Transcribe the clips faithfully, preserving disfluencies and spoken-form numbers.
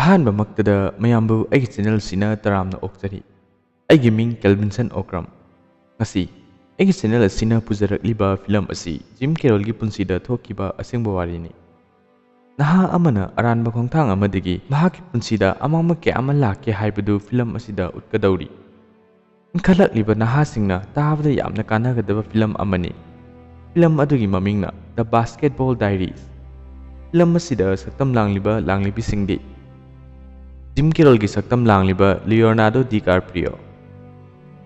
ꯑꯍꯥꯟꯕꯃꯛꯇꯗ ꯃꯌꯥꯝꯕꯨ ꯑꯩꯒꯤ ꯆꯦꯅꯦꯜ ꯑꯁꯤꯅ ꯇꯔꯥꯝꯅ ꯑꯣꯛꯆꯔꯤ꯫ ꯑꯩꯒꯤ ꯃꯤꯡ ꯀꯦꯜꯕꯤꯟꯁꯟ ꯑꯣꯀ꯭ꯔꯝ꯫ ꯉꯁꯤ ꯑꯩꯒꯤ ꯆꯦꯅꯦꯜ ꯑꯁꯤꯅ ꯄꯨꯖꯔꯛꯂꯤꯕ ꯐꯤꯂꯝ ꯑꯁꯤ ꯖꯤꯝ ꯀꯦꯔꯣꯜꯒꯤ ꯄꯨꯟꯁꯤꯗ ꯊꯣꯛꯈꯤꯕ ꯑꯁꯦꯡꯕ ꯋꯥꯔꯤꯅꯤ꯫ ꯅꯍꯥ ꯑꯃꯅ ꯑꯔꯥꯟꯕ ꯈꯣꯡꯊꯥꯡ ꯑꯃꯗꯒꯤ ꯃꯍꯥꯛꯀꯤ ꯄꯨꯟꯁꯤꯗ ꯑꯃꯥꯡꯕ ꯀꯌꯥ ꯑꯃ ꯂꯥꯛꯀꯦ ꯍꯥꯏꯕꯗꯨ ꯐꯤꯂꯝ ꯑꯁꯤꯗ ꯎꯠꯀꯗꯧꯔꯤ꯫ ꯏꯟꯈꯠꯂꯛꯂꯤꯕ ꯅꯍꯥꯁꯤꯡꯅ ꯇꯥꯕꯗ ꯌꯥꯝꯅ ꯀꯥꯟꯅꯒꯗꯕ ꯐꯤꯂꯝ ꯑꯃꯅꯤ꯫ ꯐꯤꯂꯝ ꯑꯗꯨꯒꯤ ꯃꯃꯤꯡꯅ The Basketball Diaries꯫ ꯐꯤꯂꯝ ꯑꯁꯤꯗ ꯁꯛꯇꯝ ꯂꯥꯡꯂꯤꯕ ꯂꯥꯡꯂꯤꯕꯤꯁꯤꯡꯗꯤ ꯖꯤꯝ ꯀꯦꯔꯣꯜꯒꯤ ꯁꯛꯇꯝ ꯂꯥꯡꯂꯤꯕ ꯂꯤꯑꯣꯅꯥꯔꯗꯣ ꯗꯤ ꯀꯥꯔꯄ꯭ꯔꯤꯌꯣ,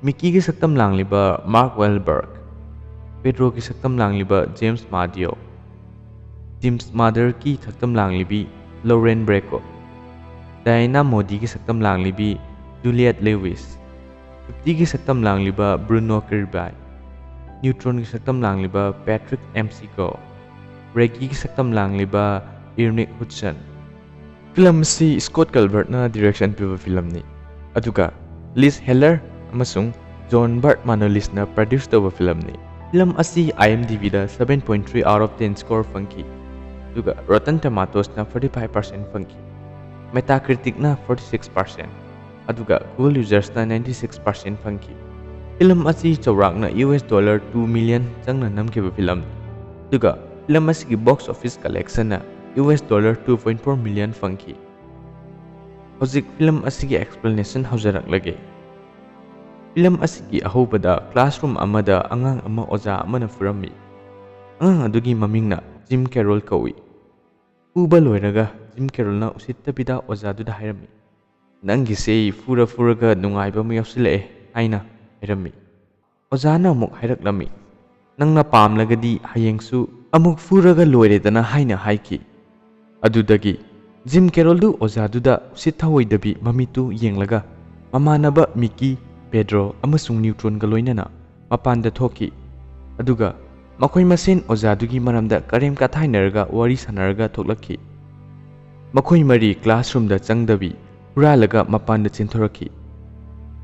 ꯃꯤꯀꯤꯒꯤ ꯁꯛꯇꯝ ꯂꯥꯡꯂꯤꯕ ꯃꯥꯔꯛ ꯋꯦꯜꯕꯔꯒ, ꯄꯦꯗ꯭ꯔꯣꯒꯤ ꯁꯛꯇꯝ ꯂꯥꯡꯂꯤꯕ ꯖꯦꯝꯁ ꯃꯥꯗꯤꯑꯣ, ꯖꯤꯝꯁ ꯃꯥꯗꯔꯒꯤ ꯁꯛꯇꯝ ꯂꯥꯡꯂꯤꯕꯤ ꯂꯣꯔꯦꯟ ꯕ꯭ꯔꯦꯀꯣ, ꯗꯥꯏꯅꯥ ꯃꯣꯗꯤꯒꯤ ꯁꯛꯇꯝ ꯂꯥꯡꯂꯤꯕꯤ ꯖꯨꯂꯤꯌꯠ ꯂꯦꯋꯤꯁ, ꯐꯤꯐꯇꯤꯒꯤ ꯁꯛꯇꯝ ꯂꯥꯡꯂꯤꯕ ꯕ꯭ꯔꯨꯅꯣ ꯀꯤꯔꯕꯥꯏ, ꯅ꯭ꯌꯨꯇ꯭ꯔꯣꯟꯒꯤ ꯁꯛꯇꯝ ꯂꯥꯡꯂꯤꯕ ꯄꯦꯇ꯭ꯔꯤꯛ ꯑꯦꯝ ꯁꯤꯒꯣ, ꯔꯦꯒꯤꯒꯤ ꯁꯛꯇꯝ ꯂꯥꯡꯂꯤꯕ ꯏꯔꯅꯤꯛ ꯍꯨꯠꯁꯟ꯫ ꯐꯤꯂꯝ ꯑꯁꯤ ꯁ꯭ꯀꯣꯠ ꯀꯜꯕꯔꯠꯅ ꯗꯤꯔꯦꯛꯁꯟ ꯄꯤꯕ ꯐꯤꯂꯝꯅꯤ, ꯑꯗꯨꯒ ꯂꯤꯁ ꯍꯦꯂꯔ ꯑꯃꯁꯨꯡ ꯖꯣꯟ ꯕꯔꯠ ꯃꯥꯅꯣꯂꯤꯁꯅ ꯄ꯭ꯔꯗ꯭ꯌꯨꯁ ꯇꯧꯕ ꯐꯤꯂꯝꯅꯤ꯫ ꯐꯤꯂꯝ ꯑꯁꯤ IMDbꯗ seven point three out of ten score ꯐꯪꯈꯤ, ꯑꯗꯨꯒ Rotten Tomatoesꯅ forty five percent ꯐꯪꯈꯤ, Metacriticꯅ forty six percent, ꯑꯗꯨꯒ Google Usersꯅ ninety six percent ꯐꯪꯈꯤ꯫ ꯐꯤꯂꯝ ꯑꯁꯤ ꯆꯥꯎꯔꯥꯛꯅ US dollar two million ꯆꯪꯅ ꯅꯝꯈꯤꯕ ꯐꯤꯂꯝꯅꯤ, ꯑꯗꯨꯒ ꯐꯤꯂꯝ ꯑꯁꯤꯒꯤ box office collectionꯅ US dollar two point four million ꯐꯪꯈꯤ꯫ ꯍꯧꯖꯤꯛ ꯐꯤꯂꯝ ꯑꯁꯤꯒꯤ explanation ꯍꯧꯖꯔꯛꯂꯒꯦ꯫ ꯐꯤꯂꯝ ꯑꯁꯤꯒꯤ ꯑꯍꯧꯕꯗ classroom ꯑꯃꯗ ꯑꯉꯥꯡ ꯑꯃ ꯑꯣꯖꯥ ꯑꯃꯅ ꯐꯨꯔꯝꯃꯤ꯫ ꯑꯉꯥꯡ ꯑꯗꯨꯒꯤ ꯃꯃꯤꯡꯅ ꯖꯤꯝ ꯀꯦꯔꯣꯜ ꯀꯧꯏ꯫ ꯐꯨꯕ ꯂꯣꯏꯔꯒ ꯖꯤꯝ ꯀꯦꯔꯣꯜꯅ ꯎꯁꯤꯠꯇꯕꯤꯗ ꯑꯣꯖꯥꯗꯨꯗ ꯍꯥꯏꯔꯝꯃꯤ, "ꯅꯪꯒꯤꯁꯦ ꯐꯨꯔ ꯐꯨꯔꯒ ꯅꯨꯡꯉꯥꯏꯕ ꯑꯃ ꯌꯥꯎꯁꯤꯜꯂꯛꯑꯦ" ꯍꯥꯏꯅ ꯍꯥꯏꯔꯝꯃꯤ꯫ ꯑꯣꯖꯥꯅ ꯑꯃꯨꯛ ꯍꯥꯏꯔꯛꯂꯝꯃꯤ, "ꯅꯪꯅ ꯄꯥꯝꯂꯒꯗꯤ ꯍꯌꯦꯡꯁꯨ ꯑꯃꯨꯛ ꯐꯨꯔꯒ ꯂꯣꯏꯔꯦꯗꯅ" ꯍꯥꯏꯅ ꯍꯥꯏꯈꯤ꯫ ꯑꯗꯨꯗꯒꯤ ꯖꯤꯝ ꯀꯦꯔꯣꯜꯗꯨ ꯑꯣꯖꯥꯗꯨꯗ ꯎꯁꯤꯠ ꯊꯑꯣꯏꯗꯕꯤ ꯃꯃꯤꯠꯇꯨ ꯌꯦꯡꯂꯒ ꯃꯃꯥꯟꯅꯕ ꯃꯤꯀꯤ, ꯄꯦꯗ꯭ꯔꯣ ꯑꯃꯁꯨꯡ ꯅ꯭ꯌꯨꯇ꯭ꯔꯣꯟꯒ ꯂꯣꯏꯅꯅ ꯃꯄꯥꯟꯗ ꯊꯣꯛꯈꯤ꯫ ꯑꯗꯨꯒ ꯃꯈꯣꯏ ꯃꯁꯦꯟ ꯑꯣꯖꯥꯗꯨꯒꯤ ꯃꯔꯝꯗ ꯀꯔꯦꯝ ꯀꯊꯥꯏꯅꯔꯒ ꯋꯥꯔꯤ ꯁꯥꯟꯅꯔꯒ ꯊꯣꯛꯂꯛꯈꯤ꯫ ꯃꯈꯣꯏ ꯃꯔꯤ classroomꯗ ꯆꯪꯗꯕꯤ ꯍꯨꯔꯥꯜꯂꯒ ꯃꯄꯥꯟꯗ ꯆꯦꯟꯊꯣꯔꯛꯈꯤ꯫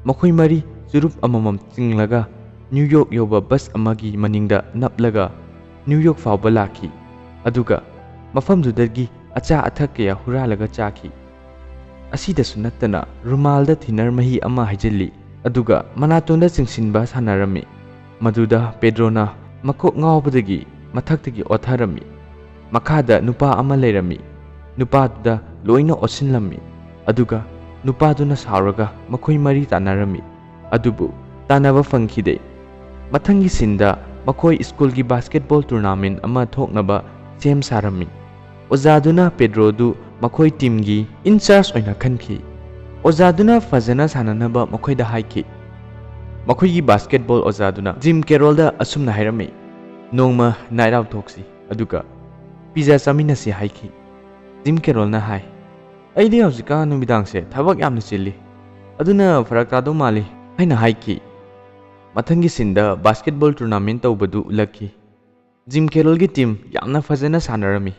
ꯃꯈꯣꯏ ꯃꯔꯤ ꯆꯨꯔꯨꯞ ꯑꯃꯃꯝ ꯆꯤꯡꯂꯒ ꯅ꯭ꯌꯨ ꯌꯣꯔꯛ ꯌꯧꯕ bus ꯑꯃꯒꯤ ꯃꯅꯤꯡꯗ ꯅꯞꯂꯒ ꯅ꯭ꯌꯨ ꯌꯣꯔꯛ ꯐꯥꯎꯕ ꯂꯥꯛꯈꯤ꯫ ꯑꯗꯨꯒ ꯃꯐꯝꯗꯨꯗꯒꯤ ꯑꯆꯥ ꯑꯊꯛ ꯀꯌꯥ ꯍꯨꯔꯥꯜꯂꯒ ꯆꯥꯈꯤ꯫ ꯑꯁꯤꯗꯁꯨ ꯅꯠꯇꯅ ꯔꯨꯃꯥꯜꯗ ꯊꯤꯅꯔ ꯃꯍꯤ ꯑꯃ ꯍꯩꯖꯤꯜꯂꯤ, ꯑꯗꯨꯒ ꯃꯅꯥꯇꯣꯟꯗ ꯆꯤꯡꯁꯤꯟꯕ ꯁꯥꯟꯅꯔꯝꯃꯤ꯫ ꯃꯗꯨꯗ ꯄꯦꯗ꯭ꯔꯣꯅ ꯃꯀꯣꯛ ꯉꯥꯎꯕꯗꯒꯤ ꯃꯊꯛꯇꯒꯤ ꯑꯣꯠꯊꯔꯝꯃꯤ꯫ ꯃꯈꯥꯗ ꯅꯨꯄꯥ ꯑꯃ ꯂꯩꯔꯝꯃꯤ꯫ ꯅꯨꯄꯥꯗꯨꯗ ꯂꯣꯏꯅ ꯑꯣꯠꯁꯤꯜꯂꯝꯃꯤ꯫ ꯑꯗꯨꯒ ꯅꯨꯄꯥꯗꯨꯅ ꯁꯥꯎꯔꯒ ꯃꯈꯣꯏ ꯃꯔꯤ ꯇꯥꯟꯅꯔꯝꯃꯤ꯫ ꯑꯗꯨꯕꯨ ꯇꯥꯟꯅꯕ ꯐꯪꯈꯤꯗꯦ꯫ ꯃꯊꯪꯒꯤ ꯁꯤꯟꯗ ꯃꯈꯣꯏ ꯁ꯭ꯀꯨꯜꯒꯤ ꯕꯥꯁꯀꯦꯠꯕꯣꯜ ꯇꯨꯔꯅꯥꯃꯦꯟ ꯑꯃ ꯊꯣꯛꯅꯕ ꯁꯦꯝ ꯁꯥꯔꯝꯃꯤ꯫ ꯑꯣꯖꯥꯗꯨꯅ ꯄꯦꯗ꯭ꯔꯣꯗꯨ ꯃꯈꯣꯏ ꯇꯤꯝꯒꯤ ꯏꯟꯆꯥꯔꯖ ꯑꯣꯏꯅ ꯈꯟꯈꯤ꯫ ꯑꯣꯖꯥꯗꯨꯅ ꯐꯖꯅ ꯁꯥꯟꯅꯅꯕ ꯃꯈꯣꯏꯗ ꯍꯥꯏꯈꯤ꯫ ꯃꯈꯣꯏꯒꯤ ꯕꯥꯁꯀꯦꯠꯕꯣꯜ ꯑꯣꯖꯥꯗꯨꯅ ꯖꯤꯝ ꯀꯦꯔꯣꯜꯗ ꯑꯁꯨꯝꯅ ꯍꯥꯏꯔꯝꯃꯤ, "ꯅꯣꯡꯃ ꯅꯥꯏꯠ ꯑꯥꯎꯠ ꯊꯣꯛꯁꯤ, ꯑꯗꯨꯒ ꯄꯤꯖꯥ ꯆꯥꯃꯤꯟꯅꯁꯤ" ꯍꯥꯏꯈꯤ꯫ ꯖꯤꯝ ꯀꯦꯔꯣꯜꯅ ꯍꯥꯏ, "ꯑꯩꯗꯤ ꯍꯧꯖꯤꯛꯀꯥꯟ ꯅꯨꯃꯤꯗꯥꯡꯁꯦ ꯊꯕꯛ ꯌꯥꯝꯅ ꯆꯤꯜꯂꯤ, ꯑꯗꯨꯅ ꯐꯔꯛ ꯇꯥꯗꯧ ꯃꯥꯜꯂꯤ" ꯍꯥꯏꯅ ꯍꯥꯏꯈꯤ꯫ ꯃꯊꯪꯒꯤ ꯁꯤꯟꯗ ꯕꯥꯁꯀꯦꯠꯕꯣꯜ ꯇꯨꯔꯅꯥꯃꯦꯟ ꯇꯧꯕꯗꯨ ꯎꯠꯂꯛꯈꯤ꯫ ꯖꯤꯝ ꯀꯦꯔꯣꯜꯒꯤ ꯇꯤꯝ ꯌꯥꯝꯅ ꯐꯖꯅ ꯁꯥꯟꯅꯔꯝꯃꯤ꯫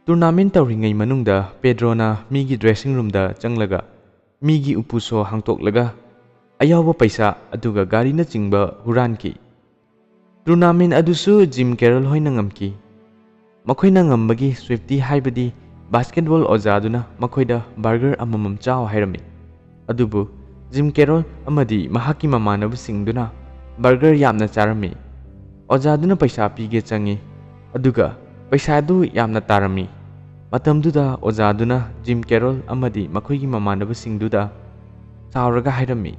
ꯇꯨꯔꯅꯥꯃꯦꯟ ꯇꯧꯔꯤꯉꯩ ꯃꯅꯨꯡꯗ ꯄꯦꯗ꯭ꯔꯣꯅ ꯃꯤꯒꯤ ꯗ꯭ꯔꯦꯁꯤꯡ ꯔꯨꯝꯗ ꯆꯪꯂꯒ ꯃꯤꯒꯤ ꯎꯄꯨ ꯁꯣ ꯍꯥꯡꯇꯣꯛꯂꯒ ꯑꯌꯥꯎꯕ ꯄꯩꯁꯥ ꯑꯗꯨꯒ ꯒꯥꯔꯤꯅꯆꯤꯡꯕ ꯍꯨꯔꯥꯟꯈꯤ꯫ ꯇꯨꯔꯅꯥꯃꯦꯟ ꯑꯗꯨꯁꯨ ꯖꯤꯝ ꯀꯦꯔꯣꯜ ꯍꯣꯏꯅ ꯉꯝꯈꯤ꯫ ꯃꯈꯣꯏꯅ ꯉꯝꯕꯒꯤ ꯁ꯭ꯋꯤꯐꯇꯤ ꯍꯥꯏꯕꯗꯤ ꯕꯥꯁꯀꯦꯠꯕꯣꯜ ꯑꯣꯖꯥꯗꯨꯅ ꯃꯈꯣꯏꯗ ꯕꯔꯒꯔ ꯑꯃꯃꯝ ꯆꯥꯎ ꯍꯥꯏꯔꯝꯃꯤ꯫ ꯑꯗꯨꯕꯨ ꯖꯤꯝ ꯀꯦꯔꯣꯜ ꯑꯃꯗꯤ ꯃꯍꯥꯛꯀꯤ ꯃꯃꯥꯟꯅꯕꯁꯤꯡꯗꯨꯅ ꯕꯔꯒꯔ ꯌꯥꯝꯅ ꯆꯥꯔꯝꯃꯤ꯫ ꯑꯣꯖꯥꯗꯨꯅ ꯄꯩꯁꯥ ꯄꯤꯒꯦ ꯆꯪꯉꯤ, ꯑꯗꯨꯒ ꯄꯩꯁꯥꯗꯨ ꯌꯥꯝꯅ ꯇꯥꯔꯝꯃꯤ꯫ ꯃꯇꯝꯗꯨꯗ ꯑꯣꯖꯥꯗꯨꯅ ꯖꯤꯝ ꯀꯦꯔꯣꯜ ꯑꯃꯗꯤ ꯃꯈꯣꯏꯒꯤ ꯃꯃꯥꯟꯅꯕꯁꯤꯡꯗꯨꯗ ꯁꯥꯎꯔꯒ ꯍꯥꯏꯔꯝꯃꯤ,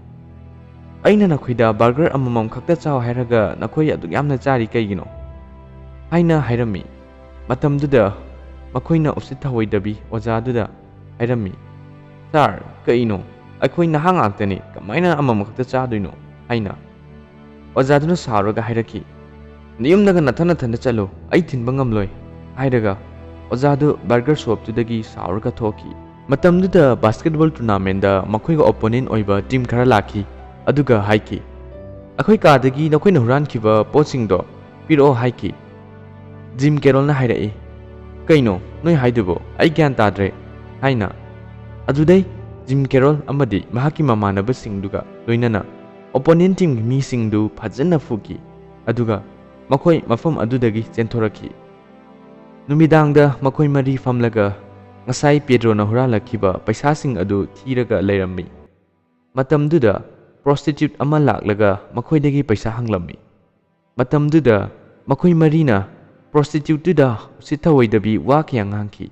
"ꯑꯩꯅ ꯅꯈꯣꯏꯗ ꯕꯔꯒꯔ ꯑꯃꯃꯝ ꯈꯛꯇ ꯆꯥꯎ ꯍꯥꯏꯔꯒ ꯅꯈꯣꯏ ꯑꯗꯨꯛ ꯌꯥꯝꯅ ꯆꯥꯔꯤ ꯀꯩꯒꯤꯅꯣ?" ꯍꯥꯏꯅ ꯍꯥꯏꯔꯝꯃꯤ꯫ ꯃꯇꯝꯗꯨꯗ ꯃꯈꯣꯏꯅ ꯎꯁꯤꯠ ꯊꯑꯣꯏꯗꯕꯤ ꯑꯣꯖꯥꯗꯨꯗ ꯍꯥꯏꯔꯝꯃꯤ, "ꯁꯥꯔ, ꯀꯩꯅꯣ? ꯑꯩꯈꯣꯏ ꯅꯍꯥ ꯉꯥꯛꯇꯅꯤ, ꯀꯃꯥꯏꯅ ꯑꯃꯃꯝ ꯈꯛꯇ ꯆꯥꯗꯣꯏꯅꯣ?" ꯍꯥꯏꯅ꯫ ꯑꯣꯖꯥꯗꯨꯅ ꯁꯥꯎꯔꯒ ꯍꯥꯏꯔꯛꯈꯤ, "ꯅꯌꯨꯝꯗꯒ ꯅꯊꯟ ꯅꯊꯟꯗ ꯆꯠꯂꯨ, ꯑꯩ ꯊꯤꯟꯕ ꯉꯝꯂꯣꯏ" ꯍꯥꯏꯔꯒ ꯑꯣꯖꯥꯗꯨ ꯕꯔꯒꯔ ꯁꯣꯞꯇꯨꯗꯒꯤ ꯁꯥꯎꯔꯒ ꯊꯣꯛꯈꯤ꯫ ꯃꯇꯝꯗꯨꯗ ꯕꯥꯁꯀꯦꯠꯕꯣꯜ ꯇꯨꯔꯅꯥꯃꯦꯟꯗ ꯃꯈꯣꯏꯒ ꯑꯣꯄꯣꯅꯦꯟ ꯑꯣꯏꯕ ꯇꯤꯝ ꯈꯔ ꯂꯥꯛꯈꯤ, ꯑꯗꯨꯒ ꯍꯥꯏꯈꯤ, "ꯑꯩꯈꯣꯏ ꯀꯥꯗꯒꯤ ꯅꯈꯣꯏꯅ ꯍꯨꯔꯥꯟꯈꯤꯕ ꯄꯣꯠꯁꯤꯡꯗꯣ ꯄꯤꯔꯛꯑꯣ" ꯍꯥꯏꯈꯤ꯫ ꯖꯤꯝ ꯀꯦꯔꯣꯜꯅ ꯍꯥꯏꯔꯛꯏ, "ꯀꯩꯅꯣ ꯅꯣꯏ ꯍꯥꯏꯗꯨꯕꯣ? ꯑꯩ ꯒ꯭ꯌꯥꯟ ꯇꯥꯗ꯭ꯔꯦ" ꯍꯥꯏꯅ꯫ ꯑꯗꯨꯗꯩ ꯖꯤꯝ ꯀꯦꯔꯣꯜ ꯑꯃꯗꯤ ꯃꯍꯥꯛꯀꯤ ꯃꯃꯥꯟꯅꯕꯁꯤꯡꯗꯨꯒ ꯂꯣꯏꯅꯅ ꯑꯣꯄꯣꯅꯦꯟ ꯇꯤꯝꯒꯤ ꯃꯤꯁꯤꯡꯗꯨ ꯐꯖꯅ ꯐꯨꯈꯤ, ꯑꯗꯨꯒ ꯃꯈꯣꯏ ꯃꯐꯝ ꯑꯗꯨꯗꯒꯤ ꯆꯦꯟꯊꯣꯔꯛꯈꯤ꯫ ꯅꯨꯃꯤꯗꯥꯡꯗ ꯃꯈꯣꯏ ꯃꯔꯤ ꯐꯝꯂꯒ ꯉꯁꯥꯏ ꯄꯦꯗ꯭ꯔꯣꯅ ꯍꯨꯔꯥꯜꯂꯛꯈꯤꯕ ꯄꯩꯁꯥꯁꯤꯡ ꯑꯗꯨ ꯊꯤꯔꯒ ꯂꯩꯔꯝꯃꯤ꯫ ꯃꯇꯝꯗꯨꯗ prostitute ꯑꯃ ꯂꯥꯛꯂꯒ ꯃꯈꯣꯏꯗꯒꯤ ꯄꯩꯁꯥ ꯍꯪꯂꯝꯃꯤ꯫ ꯃꯇꯝꯗꯨꯗ ꯃꯈꯣꯏ ꯃꯔꯤꯅ prostituteꯇꯨꯗ ꯎꯁꯤꯠ ꯊꯑꯣꯏꯗꯕꯤ ꯋꯥ ꯀꯌꯥ ꯉꯥꯡꯈꯤ꯫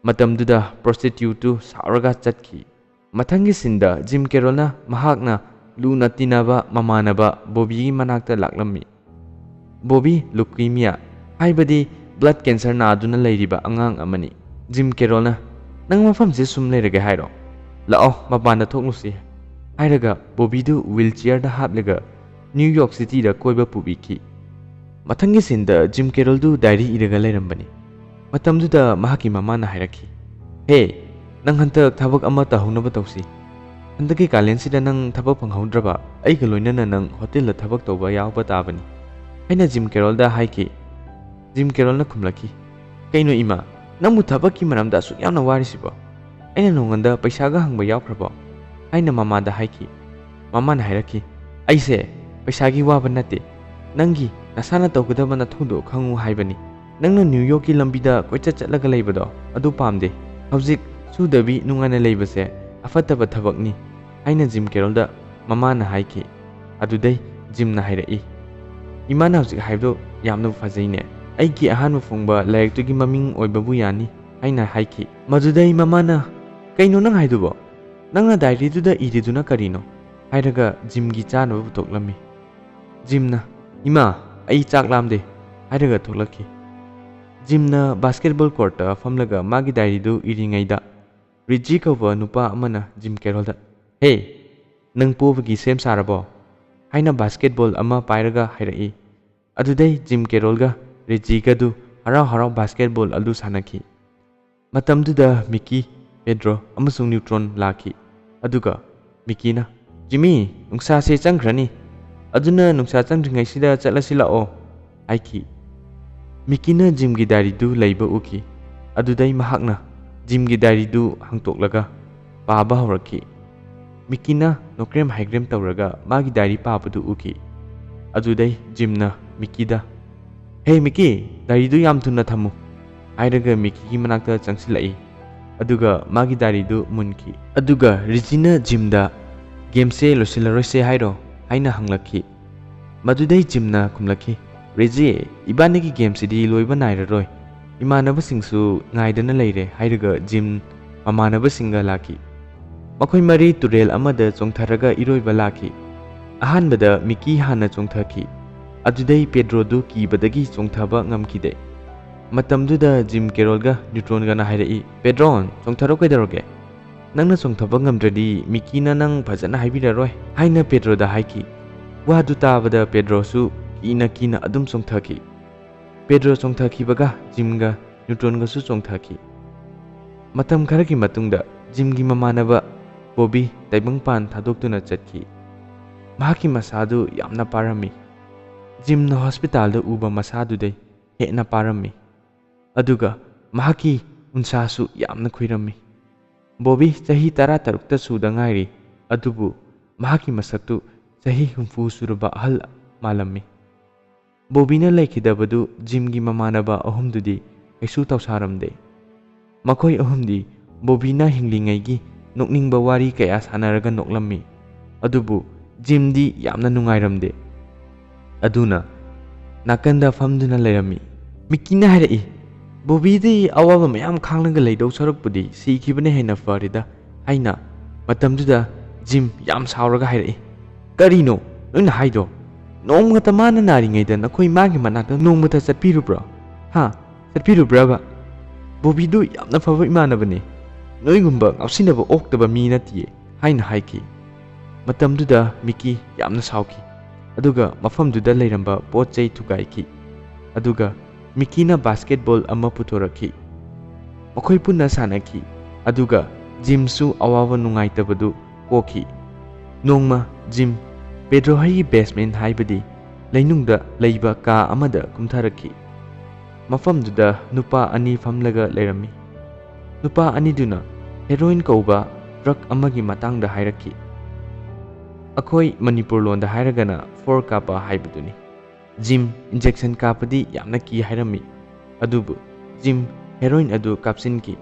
ꯃꯇꯝꯗꯨꯗ prostituteꯇꯨ ꯁꯥꯎꯔꯒ ꯆꯠꯈꯤ꯫ ꯃꯊꯪꯒꯤ sceneꯗ ꯖꯤꯝ ꯀꯦꯔꯣꯜꯅ ꯃꯍꯥꯛꯅ ꯂꯨꯅ ꯇꯤꯟꯅꯕ ꯃꯃꯥꯟꯅꯕ ꯕꯣꯕꯤꯒꯤ ꯃꯅꯥꯛꯇ ꯂꯥꯛꯂꯝꯃꯤ꯫ ꯕꯣꯕꯤ leukemia, ꯍꯥꯏꯕꯗꯤ blood cancer ꯅꯥꯗꯨꯅ ꯂꯩꯔꯤꯕ ꯑꯉꯥꯡ ꯑꯃꯅꯤ꯫ ꯖꯤꯝ ꯀꯦꯔꯣꯜꯅ, "ꯅꯪ ꯃꯐꯝꯁꯦ ꯁꯨꯝ ꯂꯩꯔꯒꯦ ꯍꯥꯏꯔꯣ? ꯂꯥꯛꯑꯣ, ꯃꯄꯥꯟꯗ ꯊꯣꯛꯂꯨꯁꯤ," ꯍꯥꯏꯔꯒ ꯕꯣꯕꯤꯗꯨ wheelchairꯗ ꯍꯥꯞꯂꯒ ꯅ꯭ꯌꯨ ꯌꯣꯔꯛ ꯁꯤꯇꯤꯗ ꯀꯣꯏꯕ ꯄꯨꯕꯤꯈꯤ꯫ ꯃꯊꯪꯒꯤ sceneꯗ ꯖꯤꯝ ꯀꯦꯔꯣꯜꯗꯨ diary ꯏꯔꯒ ꯂꯩꯔꯝꯕꯅꯤ꯫ ꯃꯇꯝꯗꯨꯗ ꯃꯍꯥꯛꯀꯤ ꯃꯃꯥꯅ ꯍꯥꯏꯔꯛꯈꯤ, "ꯍꯦ, ꯅꯪ ꯍꯟꯗꯛ ꯊꯕꯛ ꯑꯃ ꯇꯧꯍꯧꯅꯕ ꯇꯧꯁꯤ꯫ ꯍꯟꯗꯛꯀꯤ ꯀꯥꯂꯦꯟꯁꯤꯗ ꯅꯪ ꯊꯕꯛ ꯐꯪꯍꯧꯗ꯭ꯔꯕ, ꯑꯩꯒ ꯂꯣꯏꯅꯅ ꯅꯪ ꯍꯣꯇꯦꯜꯗ ꯊꯕꯛ ꯇꯧꯕ ꯌꯥꯎꯕ ꯇꯥꯕꯅꯤ," ꯍꯥꯏꯅ ꯖꯤꯝ ꯀꯦꯔꯣꯜꯗ ꯍꯥꯏꯈꯤ꯫ ꯖꯤꯝ ꯀꯦꯔꯣꯜꯅ ꯈꯨꯝꯂꯛꯈꯤ, "ꯀꯩꯅꯣ ꯏꯃꯥ, ꯅꯪꯕꯨ ꯊꯕꯛꯀꯤ ꯃꯔꯝꯗ ꯑꯁꯨꯛ ꯌꯥꯝꯅ ꯋꯥꯔꯤꯁꯤꯕꯣ? ꯑꯩꯅ ꯅꯉꯣꯟꯗ ꯄꯩꯁꯥꯒ ꯍꯪꯕ ꯌꯥꯎꯈ꯭ꯔꯕꯣ?" ꯍꯥꯏꯅ ꯃꯃꯥꯗ ꯍꯥꯏꯈꯤ꯫ ꯃꯃꯥꯅ ꯍꯥꯏꯔꯛꯈꯤ, "ꯑꯩꯁꯦ ꯄꯩꯁꯥꯒꯤ ꯋꯥꯕ ꯅꯠꯇꯦ, ꯅꯪꯒꯤ ꯅꯁꯥꯅ ꯇꯧꯒꯗꯕ ꯅꯊꯧꯗꯣ ꯈꯪꯉꯨ ꯍꯥꯏꯕꯅꯤ꯫ ꯅꯪꯅ ꯅ꯭ꯌꯨ ꯌꯣꯔꯛꯀꯤ ꯂꯝꯕꯤꯗ ꯀꯣꯏꯆꯠ ꯆꯠꯂꯒ ꯂꯩꯕꯗꯣ ꯑꯗꯨ ꯄꯥꯝꯗꯦ꯫ ꯍꯧꯖꯤꯛ ꯁꯨꯗꯕꯤ ꯅꯨꯡꯉꯥꯏꯅ ꯂꯩꯕꯁꯦ ꯑꯐꯠꯇꯕ ꯊꯕꯛꯅꯤ," ꯍꯥꯏꯅ ꯖꯤꯝ ꯀꯦꯔꯣꯜꯗ ꯃꯃꯥꯅ ꯍꯥꯏꯈꯤ꯫ ꯑꯗꯨꯗꯩ ꯖꯤꯝꯅ ꯍꯥꯏꯔꯛꯏ, "ꯏꯃꯥꯅ ꯍꯧꯖꯤꯛ ꯍꯥꯏꯕꯗꯣ ꯌꯥꯝꯅ ꯐꯖꯩꯅꯦ꯫ ꯑꯩꯒꯤ ꯑꯍꯥꯟꯕ ꯐꯣꯡꯕ ꯂꯥꯏꯔꯤꯛꯇꯨꯒꯤ ꯃꯃꯤꯡ ꯑꯣꯏꯕꯕꯨ ꯌꯥꯅꯤ," ꯍꯥꯏꯅ ꯍꯥꯏꯈꯤ꯫ ꯃꯗꯨꯗꯩ ꯃꯃꯥꯅ, "ꯀꯩꯅꯣ ꯅꯪ ꯍꯥꯏꯗꯨꯕꯣ? ꯅꯪꯅ diaryꯗꯨꯗ ꯏꯔꯤꯗꯨꯅ ꯀꯔꯤꯅꯣ?" ꯍꯥꯏꯔꯒ ꯖꯤꯝꯒꯤ ꯆꯥꯅꯕ ꯄꯨꯊꯣꯛꯂꯝꯃꯤ꯫ ꯖꯤꯝꯅ, "ꯏꯃꯥ, ꯑꯩ ꯆꯥꯛ ꯂꯥꯝꯗꯦ," ꯍꯥꯏꯔꯒ ꯊꯣꯛꯂꯛꯈꯤ꯫ ꯖꯤꯝꯅ basketball courtꯇ ꯐꯝꯂꯒ ꯃꯥꯒꯤ diaryꯗꯨ ꯏꯔꯤꯉꯩꯗ, ꯔꯤꯖꯤ ꯀꯧꯕ ꯅꯨꯄꯥ ꯑꯃꯅ ꯖꯤꯝ ꯀꯦꯔꯣꯜꯗ, "ꯍꯦ, ꯅꯪ ꯄꯣꯕꯒꯤ ꯁꯦꯝ ꯁꯥꯔꯕꯣ?" ꯍꯥꯏꯅ basketball ꯑꯃ ꯄꯥꯏꯔꯒ ꯍꯥꯏꯔꯛꯏ꯫ ꯑꯗꯨꯗꯩ ꯖꯤꯝ ꯀꯦꯔꯣꯜꯒ ꯔꯤꯖꯤꯒꯗꯨ ꯍꯔꯥꯎ ꯍꯔꯥꯎ basketball ꯑꯗꯨ ꯁꯥꯟꯅꯈꯤ꯫ ꯃꯇꯝꯗꯨꯗ ꯃꯤꯀꯤ, ꯄꯦꯗ꯭ꯔꯣ ꯑꯃꯁꯨꯡ ꯅ꯭ꯌꯨꯇ꯭ꯔꯣꯟ ꯂꯥꯛꯈꯤ꯫ ꯑꯗꯨꯒ ꯃꯤꯀꯤꯅ, "ꯖꯤꯃꯤ, ꯅꯨꯡꯁꯥꯁꯦ ꯆꯪꯈ꯭ꯔꯅꯤ, ꯑꯗꯨꯅ ꯅꯨꯡꯁꯥ ꯆꯪꯗ꯭ꯔꯤꯉꯩꯁꯤꯗ ꯆꯠꯂꯁꯤ ꯂꯥꯛꯑꯣ," ꯍꯥꯏꯈꯤ꯫ ꯃꯤꯀꯤꯅ ꯖꯤꯝꯒꯤ diaryꯗꯨ ꯂꯩꯕ ꯎꯈꯤ꯫ ꯑꯗꯨꯗꯩ ꯃꯍꯥꯛꯅ ꯖꯤꯝꯒꯤ diaryꯗꯨ ꯍꯥꯡꯇꯣꯛꯂꯒ ꯄꯥꯕ ꯍꯧꯔꯛꯈꯤ꯫ ꯃꯤꯀꯤꯅ ꯅꯣꯀ꯭ꯔꯦꯝ ꯍꯥꯏꯒ꯭ꯔꯦꯝ ꯇꯧꯔꯒ ꯃꯥꯒꯤ diary ꯄꯥꯕꯗꯨ ꯎꯈꯤ꯫ ꯑꯗꯨꯗꯩ ꯖꯤꯝꯅ ꯃꯤꯀꯤꯗ, "ꯍꯦ ꯃꯤꯀꯤ, diaryꯗꯨ ꯌꯥꯝ ꯊꯨꯅ ꯊꯝꯃꯨ꯫ ꯍꯥꯏꯔꯒ ꯃꯤꯀꯤꯒꯤ ꯃꯅꯥꯛꯇ ꯆꯪꯁꯤꯜꯂꯛꯏ꯫ ꯑꯗꯨꯒ ꯃꯥꯒꯤ ꯗꯥꯏꯔꯤꯗꯨ ꯃꯨꯟꯈꯤ꯫ ꯑꯗꯨꯒ ꯔꯤꯖꯤꯅ ꯖꯤꯝꯗ "ꯒꯦꯝꯁꯦ ꯂꯣꯏꯁꯤꯜꯂꯔꯣꯏꯁꯦ ꯍꯥꯏꯔꯣ?" ꯍꯥꯏꯅ ꯍꯪꯂꯛꯈꯤ꯫ ꯃꯗꯨꯗꯩ ꯖꯤꯝꯅ ꯈꯨꯝꯂꯛꯈꯤ, "ꯔꯤꯖꯤ, ꯏꯕꯥꯅꯤꯒꯤ ꯒꯦꯝꯁꯤꯗꯤ ꯂꯣꯏꯕ ꯅꯥꯏꯔꯔꯣꯏ꯫ ꯏꯃꯥꯟꯅꯕꯁꯤꯡꯁꯨ ꯉꯥꯏꯗꯅ ꯂꯩꯔꯦ" ꯍꯥꯏꯔꯒ ꯖꯤꯝ ꯃꯃꯥꯟꯅꯕꯁꯤꯡꯒ ꯂꯥꯛꯈꯤ꯫ ꯃꯈꯣꯏ ꯃꯔꯤ ꯇꯨꯔꯦꯜ ꯑꯃꯗ ꯆꯣꯡꯊꯔꯒ ꯏꯔꯣꯏꯕ ꯂꯥꯛꯈꯤ꯫ ꯑꯍꯥꯟꯕꯗ ꯃꯤꯀꯤ ꯍꯥꯟꯅ ꯆꯣꯡꯊꯈꯤ꯫ ꯑꯗꯨꯗꯩ ꯄꯦꯗ꯭ꯔꯣꯗꯨ ꯀꯤꯕꯗꯒꯤ ꯆꯣꯡꯊꯕ ꯉꯝꯈꯤꯗꯦ꯫ ꯃꯇꯝꯗꯨꯗ ꯖꯤꯝ ꯀꯦꯔꯣꯜꯒ ꯅ꯭ꯌꯨꯇ꯭ꯔꯣꯟꯒꯅ ꯍꯥꯏꯔꯛꯏ, "ꯄꯦꯗ꯭ꯔꯣꯟ, ꯆꯣꯡꯊꯔꯣ ꯀꯩꯗꯧꯔꯒꯦ? ꯅꯪꯅ ꯆꯣꯡꯊꯕ ꯉꯝꯗ꯭ꯔꯗꯤ ꯃꯤꯀꯤꯅ ꯅꯪ ꯐꯖꯅ ꯍꯥꯏꯕꯤꯔꯔꯣꯏ" ꯍꯥꯏꯅ ꯄꯦꯗ꯭ꯔꯣꯗ ꯍꯥꯏꯈꯤ꯫ ꯋꯥꯗꯨ ꯇꯥꯕꯗ ꯄꯦꯗ꯭ꯔꯣꯁꯨ ꯀꯤꯅ ꯀꯤꯅ ꯑꯗꯨꯝ ꯆꯣꯡꯊꯈꯤ꯫ ꯄꯦꯗ꯭ꯔꯣ ꯆꯣꯡꯊꯈꯤꯕꯒ ꯖꯤꯝꯒ ꯅ꯭ꯌꯨꯇ꯭ꯔꯣꯟꯒꯁꯨ ꯆꯣꯡꯊꯈꯤ꯫ ꯃꯇꯝ ꯈꯔꯒꯤ ꯃꯇꯨꯡꯗ ꯖꯤꯝꯒꯤ ꯃꯃꯥꯟꯅꯕ ꯕꯣꯕꯤ ꯇꯥꯏꯕꯪꯄꯥꯟ ꯊꯥꯗꯣꯛꯇꯨꯅ ꯆꯠꯈꯤ꯫ ꯃꯍꯥꯛꯀꯤ ꯃꯁꯥꯗꯨ ꯌꯥꯝꯅ ꯄꯥꯔꯝꯃꯤ꯫ ꯖꯤꯝꯅ ꯍꯣꯁꯄꯤꯇꯥꯜꯗ ꯎꯕ ꯃꯁꯥꯗꯨꯗꯩ ꯍꯦꯟꯅ ꯄꯥꯔꯝꯃꯤ꯫ ꯑꯗꯨꯒ ꯃꯍꯥꯛꯀꯤ ꯎꯟꯁꯥꯁꯨ ꯌꯥꯝꯅ ꯈꯨꯏꯔꯝꯃꯤ꯫ ꯕꯣꯕꯤ ꯆꯍꯤ ꯇꯔꯥꯇꯔꯨꯛꯇ ꯁꯨꯗ ꯉꯥꯏꯔꯤ, ꯑꯗꯨꯕꯨ ꯃꯍꯥꯛꯀꯤ ꯃꯁꯛꯇꯨ ꯆꯍꯤ ꯍꯨꯝꯐꯨ ꯁꯨꯔꯕ ꯑꯍꯜ ꯃꯥꯜꯂꯝꯃꯤ꯫ ꯕꯣꯕꯤꯅ ꯂꯩꯈꯤꯗꯕꯗꯨ ꯖꯤꯝꯒꯤ ꯃꯃꯥꯟꯅꯕ ꯑꯍꯨꯝꯗꯨꯗꯤ ꯀꯩꯁꯨ ꯇꯧꯁꯥꯔꯝꯗꯦ꯫ ꯃꯈꯣꯏ ꯑꯍꯨꯝꯗꯤ ꯕꯣꯕꯤꯅ ꯍꯤꯡꯂꯤꯉꯩꯒꯤ ꯅꯣꯛꯅꯤꯡꯕ ꯋꯥꯔꯤ ꯀꯌꯥ ꯁꯥꯟꯅꯔꯒ ꯅꯣꯛꯂꯝꯃꯤ꯫ ꯑꯗꯨꯕꯨ ꯖꯤꯝꯗꯤ ꯌꯥꯝꯅ ꯅꯨꯡꯉꯥꯏꯔꯝꯗꯦ꯫ ꯑꯗꯨꯅ ꯅꯥꯀꯟꯗ ꯐꯝꯗꯨꯅ ꯂꯩꯔꯝꯃꯤ꯫ ꯃꯤꯀꯤꯅ ꯍꯥꯏꯔꯛꯏ, "ꯕꯣꯕꯤꯗꯤ ꯑꯋꯥꯕ ꯃꯌꯥꯝ ꯈꯥꯡꯂꯒ ꯂꯩꯗꯧ ꯁꯔꯨꯛꯄꯨꯗꯤ ꯁꯤꯈꯤꯕꯅ ꯍꯦꯟꯅ ꯐꯔꯦꯗ" ꯍꯥꯏꯅ꯫ ꯃꯇꯝꯗꯨꯗ ꯖꯤꯝ ꯌꯥꯝ ꯁꯥꯎꯔꯒ ꯍꯥꯏꯔꯛꯏ, "ꯀꯔꯤꯅꯣ ꯅꯣꯏꯅ ꯍꯥꯏꯗꯣ? ꯅꯣꯡꯃꯇ ꯃꯥꯅ ꯅꯥꯔꯤꯉꯩꯗ ꯅꯈꯣꯏ ꯃꯥꯒꯤ ꯃꯅꯥꯛꯇ ꯅꯣꯡꯃꯇ ꯆꯠꯄꯤꯔꯨꯕ꯭ꯔꯣ? ꯍꯥ? ꯆꯠꯄꯤꯔꯨꯕ꯭ꯔꯕ? ꯕꯣꯕꯤꯗꯨ ꯌꯥꯝꯅ ꯐꯕ ꯏꯃꯥꯟꯅꯕꯅꯤ꯫ ꯅꯣꯏꯒꯨꯝꯕ ꯉꯥꯎꯁꯤꯟꯅꯕ ꯑꯣꯛꯇꯕ ꯃꯤ ꯅꯠꯇꯤꯌꯦ" ꯍꯥꯏꯅ ꯍꯥꯏꯈꯤ꯫ ꯃꯇꯝꯗꯨꯗ ꯃꯤꯀꯤ ꯌꯥꯝꯅ ꯁꯥꯎꯈꯤ, ꯑꯗꯨꯒ ꯃꯐꯝꯗꯨꯗ ꯂꯩꯔꯝꯕ ꯄꯣꯠ ꯆꯩ ꯊꯨꯒꯥꯏꯈꯤ꯫ ꯑꯗꯨꯒ ꯃꯤꯀꯤꯅ ꯕꯥꯁꯀꯦꯠꯕꯣꯜ ꯑꯃ ꯄꯨꯊꯣꯔꯛꯈꯤ꯫ ꯃꯈꯣꯏ ꯄꯨꯟꯅ ꯁꯥꯟꯅꯈꯤ, ꯑꯗꯨꯒ ꯖꯤꯝꯁꯨ ꯑꯋꯥꯕ ꯅꯨꯡꯉꯥꯏꯇꯕꯗꯨ ꯀꯣꯛꯈꯤ꯫ ꯅꯣꯡꯃ ꯖꯤꯝ ꯄꯦꯗ꯭ꯔꯣ ꯍꯣꯏꯒꯤ ꯕꯦꯁꯃꯦꯟ, ꯍꯥꯏꯕꯗꯤ ꯂꯩꯅꯨꯡꯗ ꯂꯩꯕ ꯀꯥ ꯑꯃꯗ ꯀꯨꯝꯊꯔꯛꯈꯤ꯫ ꯃꯐꯝꯗꯨꯗ ꯅꯨꯄꯥ ꯑꯅꯤ ꯐꯝꯂꯒ ꯂꯩꯔꯝꯃꯤ꯫ ꯅꯨꯄꯥ ꯑꯅꯤꯗꯨꯅ ꯍꯦꯔꯣꯏꯟ ꯀꯧꯕ ꯗ꯭ꯔꯛ ꯑꯃꯒꯤ ꯃꯇꯥꯡꯗ ꯍꯥꯏꯔꯛꯈꯤ꯫ ꯑꯩꯈꯣꯏ ꯃꯅꯤꯄꯨꯔ ꯂꯣꯟꯗ ꯍꯥꯏꯔꯒꯅ ꯐꯣꯔ ꯀꯥꯞꯄ ꯍꯥꯏꯕꯗꯨꯅꯤ꯫ ꯖꯤꯝ ꯏꯟꯖꯦꯛꯁꯟ ꯀꯥꯞꯄꯗꯤ ꯌꯥꯝꯅ ꯀꯤ ꯍꯥꯏꯔꯝꯃꯤ, ꯑꯗꯨꯕꯨ ꯖꯤꯝ ꯍꯦꯔꯣꯏꯟ ꯑꯗꯨ ꯀꯥꯞꯁꯤꯟꯈꯤ꯫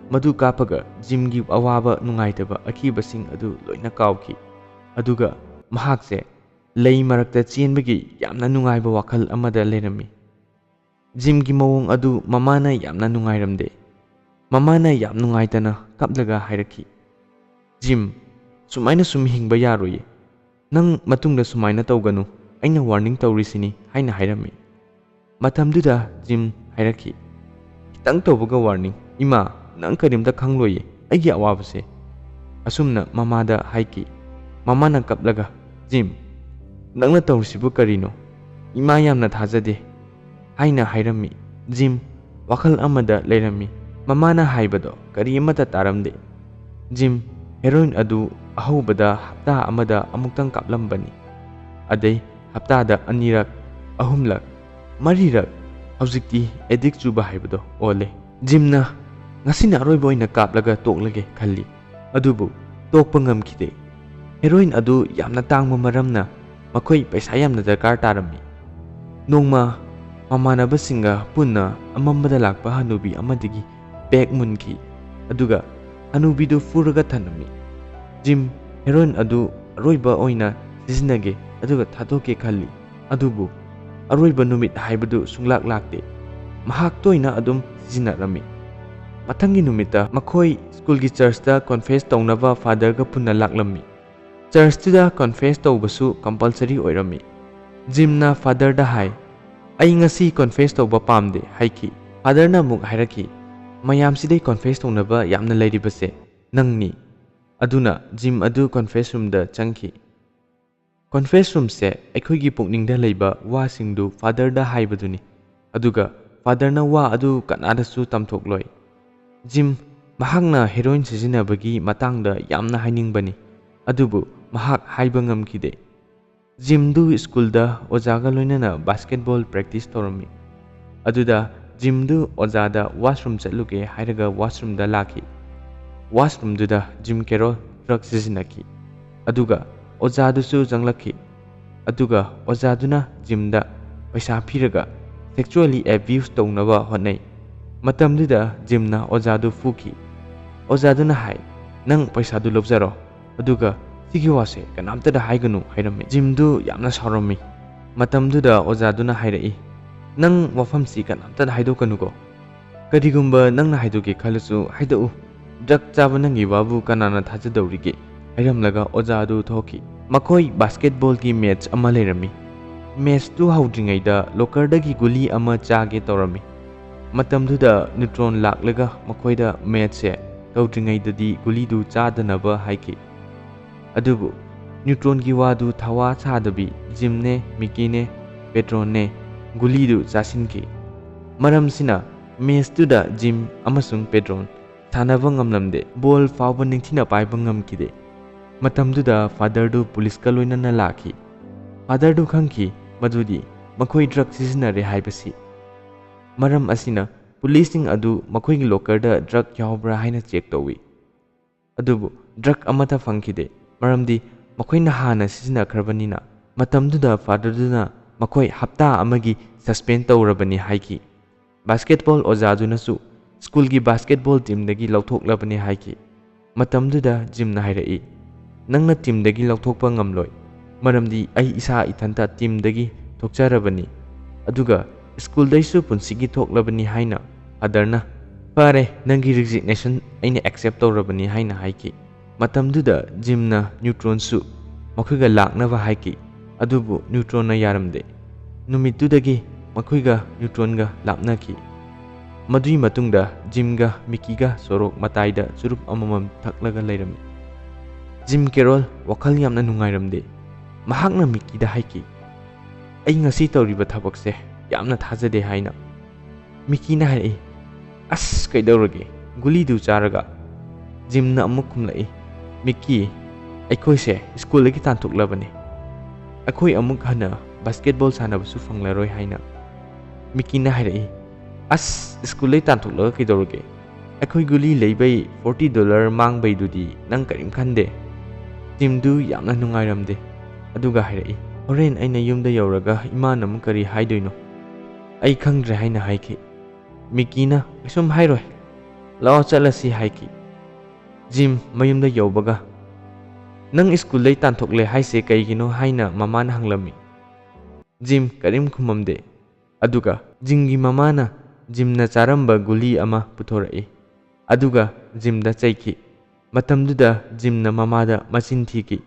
ꯃꯗꯨ ꯀꯥꯞꯄꯒ ꯖꯤꯝꯒꯤ ꯑꯋꯥꯕ ꯅꯨꯡꯉꯥꯏꯇꯕ ꯑꯀꯤꯕꯁꯤꯡ ꯑꯗꯨ ꯂꯣꯏꯅ ꯀꯥꯎꯈꯤ꯫ ꯑꯗꯨꯒ ꯃꯍꯥꯛꯁꯦ ꯂꯩ ꯃꯔꯛꯇ ꯆꯦꯟꯕꯒꯤ ꯌꯥꯝꯅ ꯅꯨꯡꯉꯥꯏꯕ ꯋꯥꯈꯜ ꯑꯃꯗ ꯂꯩꯔꯝꯃꯤ꯫ ꯖꯤꯝꯒꯤ ꯃꯑꯣꯡ ꯑꯗꯨ ꯃꯃꯥꯅ ꯌꯥꯝꯅ ꯅꯨꯡꯉꯥꯏꯔꯝꯗꯦ꯫ ꯃꯃꯥꯅ ꯌꯥꯝ ꯅꯨꯡꯉꯥꯏꯇꯅ ꯀꯞꯂꯒ ꯍꯥꯏꯔꯛꯈꯤ, "ꯖꯤꯝ, ꯁꯨꯃꯥꯏꯅ ꯁꯨꯝ ꯍꯤꯡꯕ ꯌꯥꯔꯣꯏꯌꯦ꯫ ꯅꯪ ꯃꯇꯨꯡꯗ ꯁꯨꯃꯥꯏꯅ ꯇꯧꯒꯅꯨ, ꯑꯩꯅ ꯋꯥꯔꯅꯤꯡ ꯇꯧꯔꯤꯁꯤꯅꯤ" ꯍꯥꯏꯅ ꯍꯥꯏꯔꯝꯃꯤ꯫ ꯃꯇꯝꯗꯨꯗ ꯖꯤꯝ ꯍꯥꯏꯔꯛꯈꯤ, "ꯈꯤꯇꯪ ꯇꯧꯕꯒ ꯋꯥꯔꯅꯤꯡ? ꯏꯃꯥ, ꯅꯪ ꯀꯔꯤꯝꯇ ꯈꯪꯂꯣꯏꯌꯦ ꯑꯩꯒꯤ ꯑꯋꯥꯕꯁꯦ"꯫ ꯑꯁꯨꯝꯅ ꯃꯃꯥꯗ ꯍꯥꯏꯈꯤ꯫ ꯃꯃꯥꯅ ꯀꯞꯂꯒ, "ꯖꯤꯝ, ꯅꯪꯅ ꯇꯧꯔꯤꯁꯤꯕꯨ ꯀꯔꯤꯅꯣ? ꯏꯃꯥ ꯌꯥꯝꯅ ꯊꯥꯖꯗꯦ" ꯍꯥꯏꯅ ꯍꯥꯏꯔꯝꯃꯤ꯫ ꯖꯤꯝ ꯋꯥꯈꯜ ꯑꯃꯗ ꯂꯩꯔꯝꯃꯤ꯫ ꯃꯃꯥꯅ ꯍꯥꯏꯕꯗꯣ ꯀꯔꯤ ꯑꯃꯠꯇ ꯇꯥꯔꯝꯗꯦ꯫ ꯖꯤꯝ ꯍꯦꯔꯣꯏꯟ ꯑꯗꯨ ꯑꯍꯧꯕꯗ ꯍꯞꯇꯥ ꯑꯃꯗ ꯑꯃꯨꯛꯇꯪ ꯀꯥꯞꯂꯝꯕꯅꯤ꯫ ꯑꯗꯩ ꯍꯞꯇꯥꯗ ꯑꯅꯤꯔꯛ, ꯑꯍꯨꯝꯂꯛ, ꯃꯔꯤꯔꯛ꯫ ꯍꯧꯖꯤꯛꯇꯤ ꯑꯦꯗꯤꯛ ꯆꯨꯕ ꯍꯥꯏꯕꯗꯣ ꯑꯣꯜꯂꯦ꯫ ꯖꯤꯝꯅ "ꯉꯁꯤꯅ ꯑꯔꯣꯏꯕ ꯑꯣꯏꯅ ꯀꯥꯞꯂꯒ ꯇꯣꯛꯂꯒꯦ" ꯈꯜꯂꯤ꯫ ꯑꯗꯨꯕꯨ ꯇꯣꯛꯄ ꯉꯝꯈꯤꯗꯦ꯫ ꯍꯦꯔꯣꯏꯟ ꯑꯗꯨ ꯌꯥꯝꯅ ꯇꯥꯡꯕ ꯃꯔꯝꯅ ꯃꯈꯣꯏ ꯄꯩꯁꯥ ꯌꯥꯝꯅ ꯗꯔꯀꯥꯔ ꯇꯥꯔꯝꯃꯤ꯫ ꯅꯣꯡꯃ ꯃꯃꯥꯟꯅꯕꯁꯤꯡꯒ ꯄꯨꯟꯅ ꯑꯃꯝꯕꯗ ꯂꯥꯛꯄ ꯍꯅꯨꯕꯤ ꯑꯃꯗꯒꯤ ꯕꯦꯒ ꯃꯨꯟꯈꯤ, ꯑꯗꯨꯒ ꯍꯅꯨꯕꯤꯗꯨ ꯐꯨꯔꯒ ꯊꯅꯝꯃꯤ꯫ ꯖꯤꯝ ꯍꯦꯔꯣꯏꯟ ꯑꯗꯨ ꯑꯔꯣꯏꯕ ꯑꯣꯏꯅ ꯁꯤꯖꯤꯟꯅꯒꯦ ꯑꯗꯨꯒ ꯊꯥꯗꯣꯛꯀꯦ ꯈꯜꯂꯤ꯫ ꯑꯗꯨꯕꯨ ꯑꯔꯣꯏꯕ ꯅꯨꯃꯤꯠ ꯍꯥꯏꯕꯗꯨ ꯁꯨꯡꯂꯥꯛ ꯂꯥꯛꯇꯦ꯫ ꯃꯍꯥꯛ ꯇꯣꯏꯅ ꯑꯗꯨꯝ ꯁꯤꯖꯤꯟꯅꯔꯝꯃꯤ꯫ ꯃꯊꯪꯒꯤ ꯅꯨꯃꯤꯠꯇ ꯃꯈꯣꯏ ꯁ꯭ꯀꯨꯜꯒꯤ ꯆꯔꯆꯇ ꯀꯣꯟꯐꯦꯁ ꯇꯧꯅꯕ ꯐꯥꯗꯔꯒ ꯄꯨꯟꯅ ꯂꯥꯛꯂꯝꯃꯤ꯫ ꯆꯔꯆꯇꯨꯗ ꯀꯣꯟꯐꯦꯁ ꯇꯧꯕꯁꯨ ꯀꯝꯄꯜꯁꯔꯤ ꯑꯣꯏꯔꯝꯃꯤ꯫ ꯖꯤꯝꯅ ꯐꯥꯗꯔꯗ ꯍꯥꯏ, "ꯑꯩ ꯉꯁꯤ ꯀꯣꯟꯐꯦꯁ ꯇꯧꯕ ꯄꯥꯝꯗꯦ" ꯍꯥꯏꯈꯤ꯫ ꯐꯥꯗꯔꯅ ꯑꯃꯨꯛ ꯍꯥꯏꯔꯛꯈꯤ, "ꯃꯌꯥꯝꯁꯤꯗꯩ ꯀꯣꯟꯐꯦꯁ ꯇꯧꯅꯕ ꯌꯥꯝꯅ ꯂꯩꯔꯤꯕꯁꯦ ꯅꯪꯅꯤ"꯫ ꯑꯗꯨꯅ ꯖꯤꯝ ꯑꯗꯨ ꯀꯣꯟꯐꯦꯁ ꯔꯨꯝꯗ ꯆꯪꯈꯤ꯫ ꯀꯣꯟꯐꯦꯁ ꯔꯨꯝꯁꯦ ꯑꯩꯈꯣꯏꯒꯤ ꯄꯨꯛꯅꯤꯡꯗ ꯂꯩꯕ ꯋꯥꯁꯤꯡꯗꯨ ꯐꯥꯗꯔꯗ ꯍꯥꯏꯕꯗꯨꯅꯤ, ꯑꯗꯨꯒ ꯐꯥꯗꯔꯅ ꯋꯥ ꯑꯗꯨ ꯀꯅꯥꯗꯁꯨ ꯇꯝꯊꯣꯛꯂꯣꯏ꯫ ꯖꯤꯝ ꯃꯍꯥꯛꯅ ꯍꯦꯔꯣꯏꯟ ꯁꯤꯖꯤꯟꯅꯕꯒꯤ ꯃꯇꯥꯡꯗ ꯌꯥꯝꯅ ꯍꯥꯏꯅꯤꯡꯕꯅꯤ, ꯑꯗꯨꯕꯨ ꯃꯍꯥꯛ ꯍꯥꯏꯕ ꯉꯝꯈꯤꯗꯦ꯫ ꯖꯤꯝꯗꯨ ꯁ꯭ꯀꯨꯜꯗ ꯑꯣꯖꯥꯒ ꯂꯣꯏꯅꯅ ꯕꯥꯁꯀꯦꯠꯕꯣꯜ ꯄ꯭ꯔꯦꯛꯇꯤꯁ ꯇꯧꯔꯝꯃꯤ꯫ ꯑꯗꯨꯗ ꯖꯤꯝꯗꯨ ꯑꯣꯖꯥꯗ ꯋꯥꯁꯔꯨꯝ ꯆꯠꯂꯨꯒꯦ ꯍꯥꯏꯔꯒ ꯋꯥꯁꯔꯨꯝꯗ ꯂꯥꯛꯈꯤ꯫ ꯋꯥꯁꯔꯨꯝꯗꯨꯗ ꯖꯤꯝ ꯀꯦꯔꯣꯜ ꯗ꯭ꯔꯒ ꯁꯤꯖꯤꯟꯅꯈꯤ꯫ ꯑꯗꯨꯒ ꯑꯣꯖꯥꯗꯨꯁꯨ ꯆꯪꯂꯛꯈꯤ꯫ ꯑꯗꯨꯒ ꯑꯣꯖꯥꯗꯨꯅ ꯖꯤꯝꯗ ꯄꯩꯁꯥ ꯄꯤꯔꯒ ꯁꯦꯛꯆꯨꯑꯦꯜꯂꯤ ꯑꯦꯕ꯭ꯌꯨꯁ ꯇꯧꯅꯕ ꯍꯣꯠꯅꯩ꯫ ꯃꯇꯝꯗꯨꯗ ꯖꯤꯝꯅ ꯑꯣꯖꯥꯗꯨ ꯐꯨꯈꯤ꯫ ꯑꯣꯖꯥꯗꯨꯅ ꯍꯥꯏ, "ꯅꯪ ꯄꯩꯁꯥꯗꯨ ꯂꯧꯖꯔꯣ, ꯑꯗꯨꯒ ꯁꯤꯒꯤ ꯋꯥꯁꯦ ꯀꯅꯥꯝꯇꯗ ꯍꯥꯏꯒꯅꯨ" ꯍꯥꯏꯔꯝꯃꯤ꯫ ꯖꯤꯝꯗꯨ ꯌꯥꯝꯅ ꯁꯥꯎꯔꯝꯃꯤ꯫ ꯃꯇꯝꯗꯨꯗ ꯑꯣꯖꯥꯗꯨꯅ ꯍꯥꯏꯔꯛꯏ, "ꯅꯪ ꯋꯥꯐꯝꯁꯤ ꯀꯅꯥꯝꯇꯗ ꯍꯥꯏꯗꯣꯛꯀꯅꯨꯀꯣ꯫ ꯀꯔꯤꯒꯨꯝꯕ ꯅꯪꯅ ꯍꯥꯏꯗꯣꯛꯀꯦ ꯈꯜꯂꯁꯨ ꯍꯥꯏꯗꯣꯛꯎ꯫ ꯗ꯭ꯔꯒ ꯆꯥꯕ ꯅꯪꯒꯤ ꯋꯥꯕꯨ ꯀꯅꯥꯅ ꯊꯥꯖꯗꯧꯔꯤꯒꯦ?" ꯍꯥꯏꯔꯝꯂꯒ ꯑꯣꯖꯥ ꯑꯗꯨ ꯊꯣꯛꯈꯤ꯫ ꯃꯈꯣꯏ ꯕꯥꯁꯀꯦꯠꯕꯣꯜꯒꯤ ꯃꯦꯠꯆ ꯑꯃ ꯂꯩꯔꯝꯃꯤ꯫ ꯃꯦꯠꯆꯇꯨ ꯍꯧꯗ꯭ꯔꯤꯉꯩꯗ ꯂꯣꯀꯔꯗꯒꯤ ꯒꯨꯂꯤ ꯑꯃ ꯆꯥꯒꯦ ꯇꯧꯔꯝꯃꯤ꯫ ꯃꯇꯝꯗꯨꯗ ꯅ꯭ꯌꯨꯇ꯭ꯔꯣꯟ ꯂꯥꯛꯂꯒ ꯃꯈꯣꯏꯗ ꯃꯦꯠꯆꯁꯦ ꯇꯧꯗ꯭ꯔꯤꯉꯩꯗꯗꯤ ꯒꯨꯂꯤꯗꯨ ꯆꯥꯗꯅꯕ ꯍꯥꯏꯈꯤ꯫ ꯑꯗꯨꯕꯨ ꯅ꯭ꯌꯨꯇ꯭ꯔꯣꯟꯒꯤ ꯋꯥꯗꯨ ꯊꯋꯥ ꯁꯥꯗꯕꯤ ꯖꯤꯝꯅꯦ, ꯃꯤꯀꯤꯅꯦ, ꯄꯦꯗ꯭ꯔꯣꯟꯅꯦ ꯒꯨꯂꯤꯗꯨ ꯆꯥꯁꯤꯟꯈꯤ꯫ ꯃꯔꯝꯁꯤꯅ ꯃꯦꯠꯆꯇꯨꯗ ꯖꯤꯝ ꯑꯃꯁꯨꯡ ꯄꯦꯗ꯭ꯔꯣꯟ ꯁꯥꯟꯅꯕ ꯉꯝꯂꯝꯗꯦ꯫ ꯕꯣꯜ ꯐꯥꯎꯕ ꯅꯤꯡꯊꯤꯅ ꯄꯥꯏꯕ ꯉꯝꯈꯤꯗꯦ꯫ ꯃꯇꯝꯗꯨꯗ ꯐꯥꯗꯔꯗꯨ ꯄꯨꯂꯤꯁꯀ ꯂꯣꯏꯅꯅ ꯂꯥꯛꯈꯤ꯫ ꯐꯥꯗꯔꯗꯨ ꯈꯪꯈꯤ ꯃꯗꯨꯗꯤ ꯃꯈꯣꯏ ꯗ꯭ꯔꯒ ꯁꯤꯖꯤꯟꯅꯔꯦ ꯍꯥꯏꯕꯁꯤ꯫ ꯃꯔꯝ ꯑꯁꯤꯅ ꯄꯨꯂꯤꯁꯁꯤꯡ ꯑꯗꯨ ꯃꯈꯣꯏꯒꯤ ꯂꯣꯀꯔꯗ ꯗ꯭ꯔꯒ ꯌꯥꯎꯕ꯭ꯔꯥ ꯍꯥꯏꯅ ꯆꯦꯛ ꯇꯧꯏ꯫ ꯑꯗꯨꯕꯨ ꯗ꯭ꯔꯒ ꯑꯃꯠꯇ ꯐꯪꯈꯤꯗꯦ, ꯃꯔꯝꯗꯤ ꯃꯈꯣꯏꯅ ꯍꯥꯟꯅ ꯁꯤꯖꯤꯟꯅꯈ꯭ꯔꯕꯅꯤꯅ꯫ ꯃꯇꯝꯗꯨꯗ ꯐꯥꯗꯔꯗꯨꯅ ꯃꯈꯣꯏ ꯍꯞꯇꯥ ꯑꯃꯒꯤ ꯁꯁꯄꯦꯟ ꯇꯧꯔꯕꯅꯤ ꯍꯥꯏꯈꯤ꯫ ꯕꯥꯁꯀꯦꯠꯕꯣꯜ ꯑꯣꯖꯥꯗꯨꯅꯁꯨ ꯁ꯭ꯀꯨꯜꯒꯤ ꯕꯥꯁꯀꯦꯠꯕꯣꯜ ꯇꯤꯝꯗꯒꯤ ꯂꯧꯊꯣꯛꯂꯕꯅꯤ ꯍꯥꯏꯈꯤ꯫ ꯃꯇꯝꯗꯨꯗ ꯖꯤꯝꯅ ꯍꯥꯏꯔꯛꯏ, "ꯅꯪꯅ ꯇꯤꯝꯗꯒꯤ ꯂꯧꯊꯣꯛꯄ ꯉꯝꯂꯣꯏ, ꯃꯔꯝꯗꯤ ꯑꯩ ꯏꯁꯥ ꯏꯊꯟꯇ ꯇꯤꯝꯗꯒꯤ ꯊꯣꯛꯆꯔꯕꯅꯤ, ꯑꯗꯨꯒ ꯁ꯭ꯀꯨꯜꯗꯩꯁꯨ ꯄꯨꯟꯁꯤꯒꯤ ꯊꯣꯛꯂꯕꯅꯤ" ꯍꯥꯏꯅ ꯐꯥꯗꯔꯅ, "ꯐꯔꯦ, ꯅꯪꯒꯤ ꯔꯤꯖꯤꯒꯅꯦꯁꯟ ꯑꯩꯅ ꯑꯦꯛꯁꯦꯞ ꯇꯧꯔꯕꯅꯤ" ꯍꯥꯏꯅ ꯍꯥꯏꯈꯤ꯫ ꯃꯇꯝꯗꯨꯗ ꯖꯤꯝꯅ ꯅ꯭ꯌꯨꯇ꯭ꯔꯣꯟꯁꯨ ꯃꯈꯣꯏꯒ ꯂꯥꯛꯅꯕ ꯍꯥꯏꯈꯤ, ꯑꯗꯨꯕꯨ ꯅ꯭ꯌꯨꯇ꯭ꯔꯣꯟꯅ ꯌꯥꯔꯝꯗꯦ꯫ ꯅꯨꯃꯤꯠꯇꯨꯗꯒꯤ ꯃꯈꯣꯏꯒ ꯅ꯭ꯌꯨꯇ꯭ꯔꯣꯟꯒ ꯂꯥꯞꯅꯈꯤ꯫ ꯃꯗꯨꯒꯤ ꯃꯇꯨꯡꯗ ꯖꯤꯝꯒ ꯃꯤꯀꯤꯒ ꯁꯣꯔꯣꯛ ꯃꯇꯥꯏꯗ ꯆꯨꯔꯨꯞ ꯑꯃꯃꯝ ꯊꯛꯂꯒ ꯂꯩꯔꯝꯃꯤ꯫ ꯖꯤꯝ ꯀꯦꯔꯣꯜ ꯋꯥꯈꯜ ꯌꯥꯝꯅ ꯅꯨꯡꯉꯥꯏꯔꯝꯗꯦ꯫ ꯃꯍꯥꯛꯅ ꯃꯤꯀꯤꯗ ꯍꯥꯏꯈꯤ, "ꯑꯩ ꯉꯁꯤ ꯇꯧꯔꯤꯕ ꯊꯕꯛꯁꯦ ꯌꯥꯝꯅ ꯊꯥꯖꯗꯦ" ꯍꯥꯏꯅ꯫ ꯃꯤꯀꯤꯅ ꯍꯥꯏꯔꯛꯏ, "ꯑꯁ, ꯀꯩꯗꯧꯔꯒꯦ? ꯒꯨꯂꯤꯗꯨ ꯆꯥꯔꯒ?" ꯖꯤꯝꯅ ꯑꯃꯨꯛ ꯈꯨꯝꯂꯛꯏ, "ꯃꯤꯀꯤ, ꯑꯩꯈꯣꯏꯁꯦ ꯁ꯭ꯀꯨꯜꯗꯒꯤ ꯇꯥꯟꯊꯣꯛꯂꯕꯅꯤ꯫ ꯑꯩꯈꯣꯏ ꯑꯃꯨꯛ ꯍꯟꯅ ꯕꯥꯁꯀꯦꯠꯕꯣꯜ ꯁꯥꯟꯅꯕꯁꯨ ꯐꯪꯂꯔꯣꯏ" ꯍꯥꯏꯅ꯫ ꯃꯤꯀꯤꯅ ꯍꯥꯏꯔꯛꯏ, "ꯑꯁ, ꯁ꯭ꯀꯨꯜꯗꯩ ꯇꯥꯟꯊꯣꯛꯂꯒ ꯀꯩꯗꯧꯔꯒꯦ? ꯑꯩꯈꯣꯏ ꯒꯨꯂꯤ ꯂꯩꯕꯩ ꯐꯣꯔꯇꯤ ꯗꯣꯂꯔ ꯃꯥꯡꯕꯩꯗꯨꯗꯤ ꯅꯪ ꯀꯔꯤꯝ ꯈꯟꯗꯦ?" ꯖꯤꯝꯗꯨ ꯌꯥꯝꯅ ꯅꯨꯡꯉꯥꯏꯔꯝꯗꯦ꯫ ꯑꯗꯨꯒ ꯍꯥꯏꯔꯛꯏ, "ꯍꯣꯔꯦꯟ ꯑꯩꯅ ꯌꯨꯝꯗ ꯌꯧꯔꯒ ꯏꯃꯥꯅ ꯑꯃꯨꯛ ꯀꯔꯤ ꯍꯥꯏꯗꯣꯏꯅꯣ? ꯑꯩ ꯈꯪꯗ꯭ꯔꯦ" ꯍꯥꯏꯅ ꯍꯥꯏꯈꯤ꯫ ꯃꯤꯀꯤꯅ ꯀꯩꯁꯨꯝ ꯍꯥꯏꯔꯣꯏ, "ꯂꯥꯛꯑꯣ ꯆꯠꯂꯁꯤ" ꯍꯥꯏꯈꯤ꯫ ꯖꯤꯝ ꯃꯌꯨꯝꯗ ꯌꯧꯕꯒ, "ꯅꯪ ꯁ꯭ꯀꯨꯜꯗꯩ ꯇꯥꯟꯊꯣꯛꯂꯦ ꯍꯥꯏꯁꯦ ꯀꯩꯒꯤꯅꯣ?" ꯍꯥꯏꯅ ꯃꯃꯥꯅ ꯍꯪꯂꯝꯃꯤ꯫ ꯖꯤꯝ ꯀꯔꯤꯝ ꯈꯨꯝꯃꯝꯗꯦ꯫ ꯑꯗꯨꯒ ꯖꯤꯝꯒꯤ ꯃꯃꯥꯅ ꯖꯤꯝꯅ ꯆꯥꯔꯝꯕ ꯒꯨꯂꯤ ꯑꯃ ꯄꯨꯊꯣꯔꯛꯏ꯫ ꯑꯗꯨꯒ ꯖꯤꯝꯗ ꯆꯩꯈꯤ꯫ ꯃꯇꯝꯗꯨꯗ ꯖꯤꯝꯅ ꯃꯃꯥꯗ ꯃꯆꯤꯟ ꯊꯤꯈꯤ꯫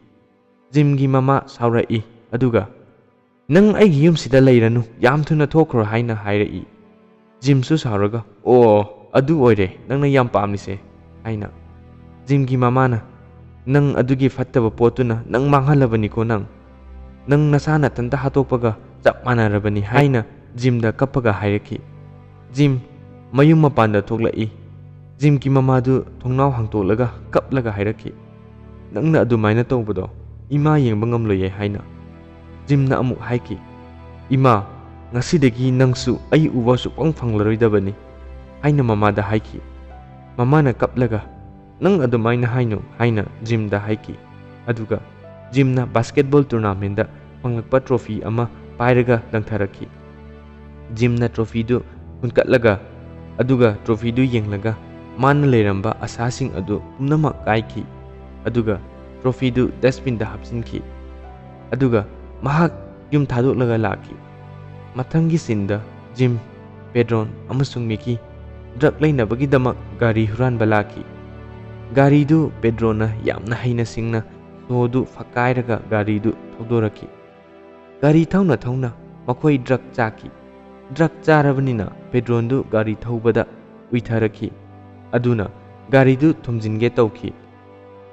ꯖꯤꯝꯒꯤ ꯃꯃꯥ ꯁꯥꯎꯔꯛꯏ꯫ ꯑꯗꯨꯒ "ꯅꯪ ꯑꯩꯒꯤ ꯌꯨꯝꯁꯤꯗ ꯂꯩꯔꯅꯨ, ꯌꯥꯝ ꯊꯨꯅ ꯊꯣꯛꯈ꯭ꯔꯣ" ꯍꯥꯏꯅ ꯍꯥꯏꯔꯛꯏ꯫ ꯖꯤꯝꯁꯨ ꯁꯥꯎꯔꯒ, "ꯑꯣ, ꯑꯗꯨ ꯑꯣꯏꯔꯦ ꯅꯪꯅ ꯌꯥꯝ ꯄꯥꯝꯂꯤꯁꯦ" ꯍꯥꯏꯅ꯫ ꯖꯤꯝꯒꯤ ꯃꯃꯥꯅ, "ꯅꯪ ꯑꯗꯨꯒꯤ ꯐꯠꯇꯕ ꯄꯣꯠꯇꯨꯅ ꯅꯪ ꯃꯥꯡꯍꯜꯂꯕꯅꯤꯀꯣ ꯅꯪ꯫ ꯅꯪ ꯅꯁꯥ ꯅꯊꯟꯇ ꯍꯥꯠꯇꯣꯛꯄꯒ ꯆꯞ ꯃꯥꯟꯅꯔꯕꯅꯤ" ꯍꯥꯏꯅ ꯖꯤꯝꯗ ꯀꯞꯄꯒ ꯍꯥꯏꯔꯛꯈꯤ꯫ ꯖꯤꯝ ꯃꯌꯨꯝ ꯃꯄꯥꯟꯗ ꯊꯣꯛꯂꯛꯏ꯫ ꯖꯤꯝꯒꯤ ꯃꯃꯥꯗꯨ ꯊꯣꯡꯅꯥꯎ ꯍꯥꯡꯇꯣꯛꯂꯒ ꯀꯞꯂꯒ ꯍꯥꯏꯔꯛꯈꯤ, "ꯅꯪꯅ ꯑꯗꯨꯃꯥꯏꯅ ꯇꯧꯕꯗꯣ ꯏꯃꯥ ꯌꯦꯡꯕ ꯉꯝꯂꯣꯏꯌꯦ" ꯍꯥꯏꯅ꯫ ꯖꯤꯝꯅ ꯑꯃꯨꯛ ꯍꯥꯏꯈꯤ, "ꯏꯃꯥ, ꯉꯁꯤꯗꯒꯤ ꯅꯪꯁꯨ ꯑꯩ ꯎꯕ ꯁꯨꯛꯐꯪ ꯐꯪꯂꯔꯣꯏꯗꯕꯅꯤ" ꯍꯥꯏꯅ ꯃꯃꯥꯗ ꯍꯥꯏꯈꯤ꯫ ꯃꯃꯥꯅ ꯀꯞꯂꯒ, "ꯅꯪ ꯑꯗꯨꯃꯥꯏꯅ ꯍꯥꯏꯅꯨ" ꯍꯥꯏꯅ ꯖꯤꯝꯗ ꯍꯥꯏꯈꯤ꯫ ꯑꯗꯨꯒ ꯖꯤꯝꯅ ꯕꯥꯁꯀꯦꯠꯕꯣꯜ ꯇꯣꯔꯅꯥꯃꯦꯟꯗ ꯐꯪꯂꯛꯄ ꯇ꯭ꯔꯣꯐꯤ ꯑꯃ ꯄꯥꯏꯔꯒ ꯂꯪꯊꯔꯛꯈꯤ꯫ ꯖꯤꯝꯅ ꯇ꯭ꯔꯣꯐꯤꯗꯨ ꯈꯨꯟꯀꯠꯂꯒ, ꯑꯗꯨꯒ ꯇ꯭ꯔꯣꯐꯤꯗꯨ ꯌꯦꯡꯂꯒ ꯃꯥꯅ ꯂꯩꯔꯝꯕ ꯑꯁꯥꯁꯤꯡ ꯑꯗꯨ ꯄꯨꯝꯅꯃꯛ ꯀꯥꯏꯈꯤ꯫ ꯑꯗꯨꯒ ꯇ꯭ꯔꯣꯐꯤꯗꯨ ꯗꯁꯕꯤꯟꯗ ꯍꯥꯞꯆꯤꯟꯈꯤ꯫ ꯑꯗꯨꯒ ꯃꯍꯥꯛ ꯌꯨꯝ ꯊꯥꯗꯣꯛꯂꯒ ꯂꯥꯛꯈꯤ꯫ ꯃꯊꯪꯒꯤ ꯁꯤꯟꯗ ꯖꯤꯝ, ꯄꯦꯗ꯭ꯔꯣꯟ ꯑꯃꯁꯨꯡ ꯃꯤꯀꯤ ꯗ꯭ꯔꯒ ꯂꯩꯅꯕꯒꯤꯗꯃꯛ ꯒꯥꯔꯤ ꯍꯨꯔꯥꯟꯕ ꯂꯥꯛꯈꯤ꯫ ꯒꯥꯔꯤꯗꯨ ꯄꯦꯗ꯭ꯔꯣꯅ ꯌꯥꯝꯅ ꯍꯩꯅ ꯁꯤꯡꯅ ꯁꯣꯗꯨ ꯐꯛꯀꯥꯏꯔꯒ ꯒꯥꯔꯤꯗꯨ ꯊꯧꯗꯣꯔꯛꯈꯤ꯫ ꯒꯥꯔꯤ ꯊꯧꯅ ꯊꯧꯅ ꯃꯈꯣꯏ ꯗ꯭ꯔꯒ ꯆꯥꯈꯤ꯫ ꯗ꯭ꯔꯒ ꯆꯥꯔꯕꯅꯤꯅ ꯄꯦꯗ꯭ꯔꯣꯟꯗꯨ ꯒꯥꯔꯤ ꯊꯧꯕꯗ ꯎꯏꯊꯔꯛꯈꯤ꯫ ꯑꯗꯨꯅ ꯒꯥꯔꯤꯗꯨ ꯊꯣꯝꯖꯤꯟꯒꯦ ꯇꯧꯈꯤ꯫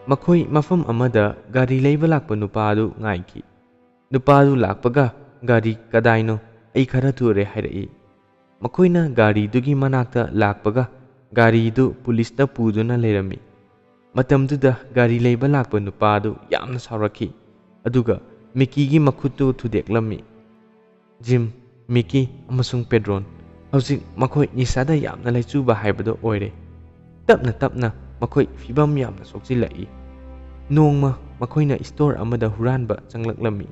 ꯃꯈꯣꯏ ꯃꯐꯝ ꯑꯃꯗ ꯒꯥꯔꯤ ꯂꯩꯕ ꯂꯥꯛꯄ ꯅꯨꯄꯥꯗꯨ ꯉꯥꯏꯈꯤ꯫ ꯅꯨꯄꯥꯗꯨ ꯂꯥꯛꯄꯒ, "ꯒꯥꯔꯤ ꯀꯗꯥꯏꯅꯣ? ꯑꯩ ꯈꯔ ꯊꯨꯔꯦ" ꯍꯥꯏꯔꯛꯏ꯫ ꯃꯈꯣꯏꯅ ꯒꯥꯔꯤꯗꯨꯒꯤ ꯃꯅꯥꯛꯇ ꯂꯥꯛꯄꯒ, ꯒꯥꯔꯤꯗꯨ ꯄꯨꯂꯤꯁꯅ ꯄꯨꯗꯨꯅ ꯂꯩꯔꯝꯃꯤ꯫ ꯃꯇꯝꯗꯨꯗ ꯒꯥꯔꯤ ꯂꯩꯕ ꯂꯥꯛꯄ ꯅꯨꯄꯥꯗꯨ ꯌꯥꯝꯅ ꯁꯥꯎꯔꯛꯈꯤ, ꯑꯗꯨꯒ ꯃꯤꯀꯤꯒꯤ ꯃꯈꯨꯠꯇꯨ ꯊꯨꯗꯦꯛꯂꯝꯃꯤ꯫ ꯖꯤꯝ, ꯃꯤꯀꯤ ꯑꯃꯁꯨꯡ ꯄꯦꯗ꯭ꯔꯣꯟ ꯍꯧꯖꯤꯛ ꯃꯈꯣꯏ ꯅꯤꯁꯥꯗ ꯌꯥꯝꯅ ꯂꯥꯏꯆꯨꯕ ꯍꯥꯏꯕꯗꯨ ꯑꯣꯏꯔꯦ꯫ ꯇꯞꯅ ꯇꯞꯅ ꯃꯈꯣꯏ ꯐꯤꯕꯝ ꯌꯥꯝꯅ ꯁꯣꯛꯆꯤꯜꯂꯛꯏ꯫ ꯅꯣꯡꯃ ꯃꯈꯣꯏꯅ ꯁ꯭ꯇꯣꯔ ꯑꯃꯗ ꯍꯨꯔꯥꯟꯕ ꯆꯪꯂꯛꯂꯝꯃꯤ꯫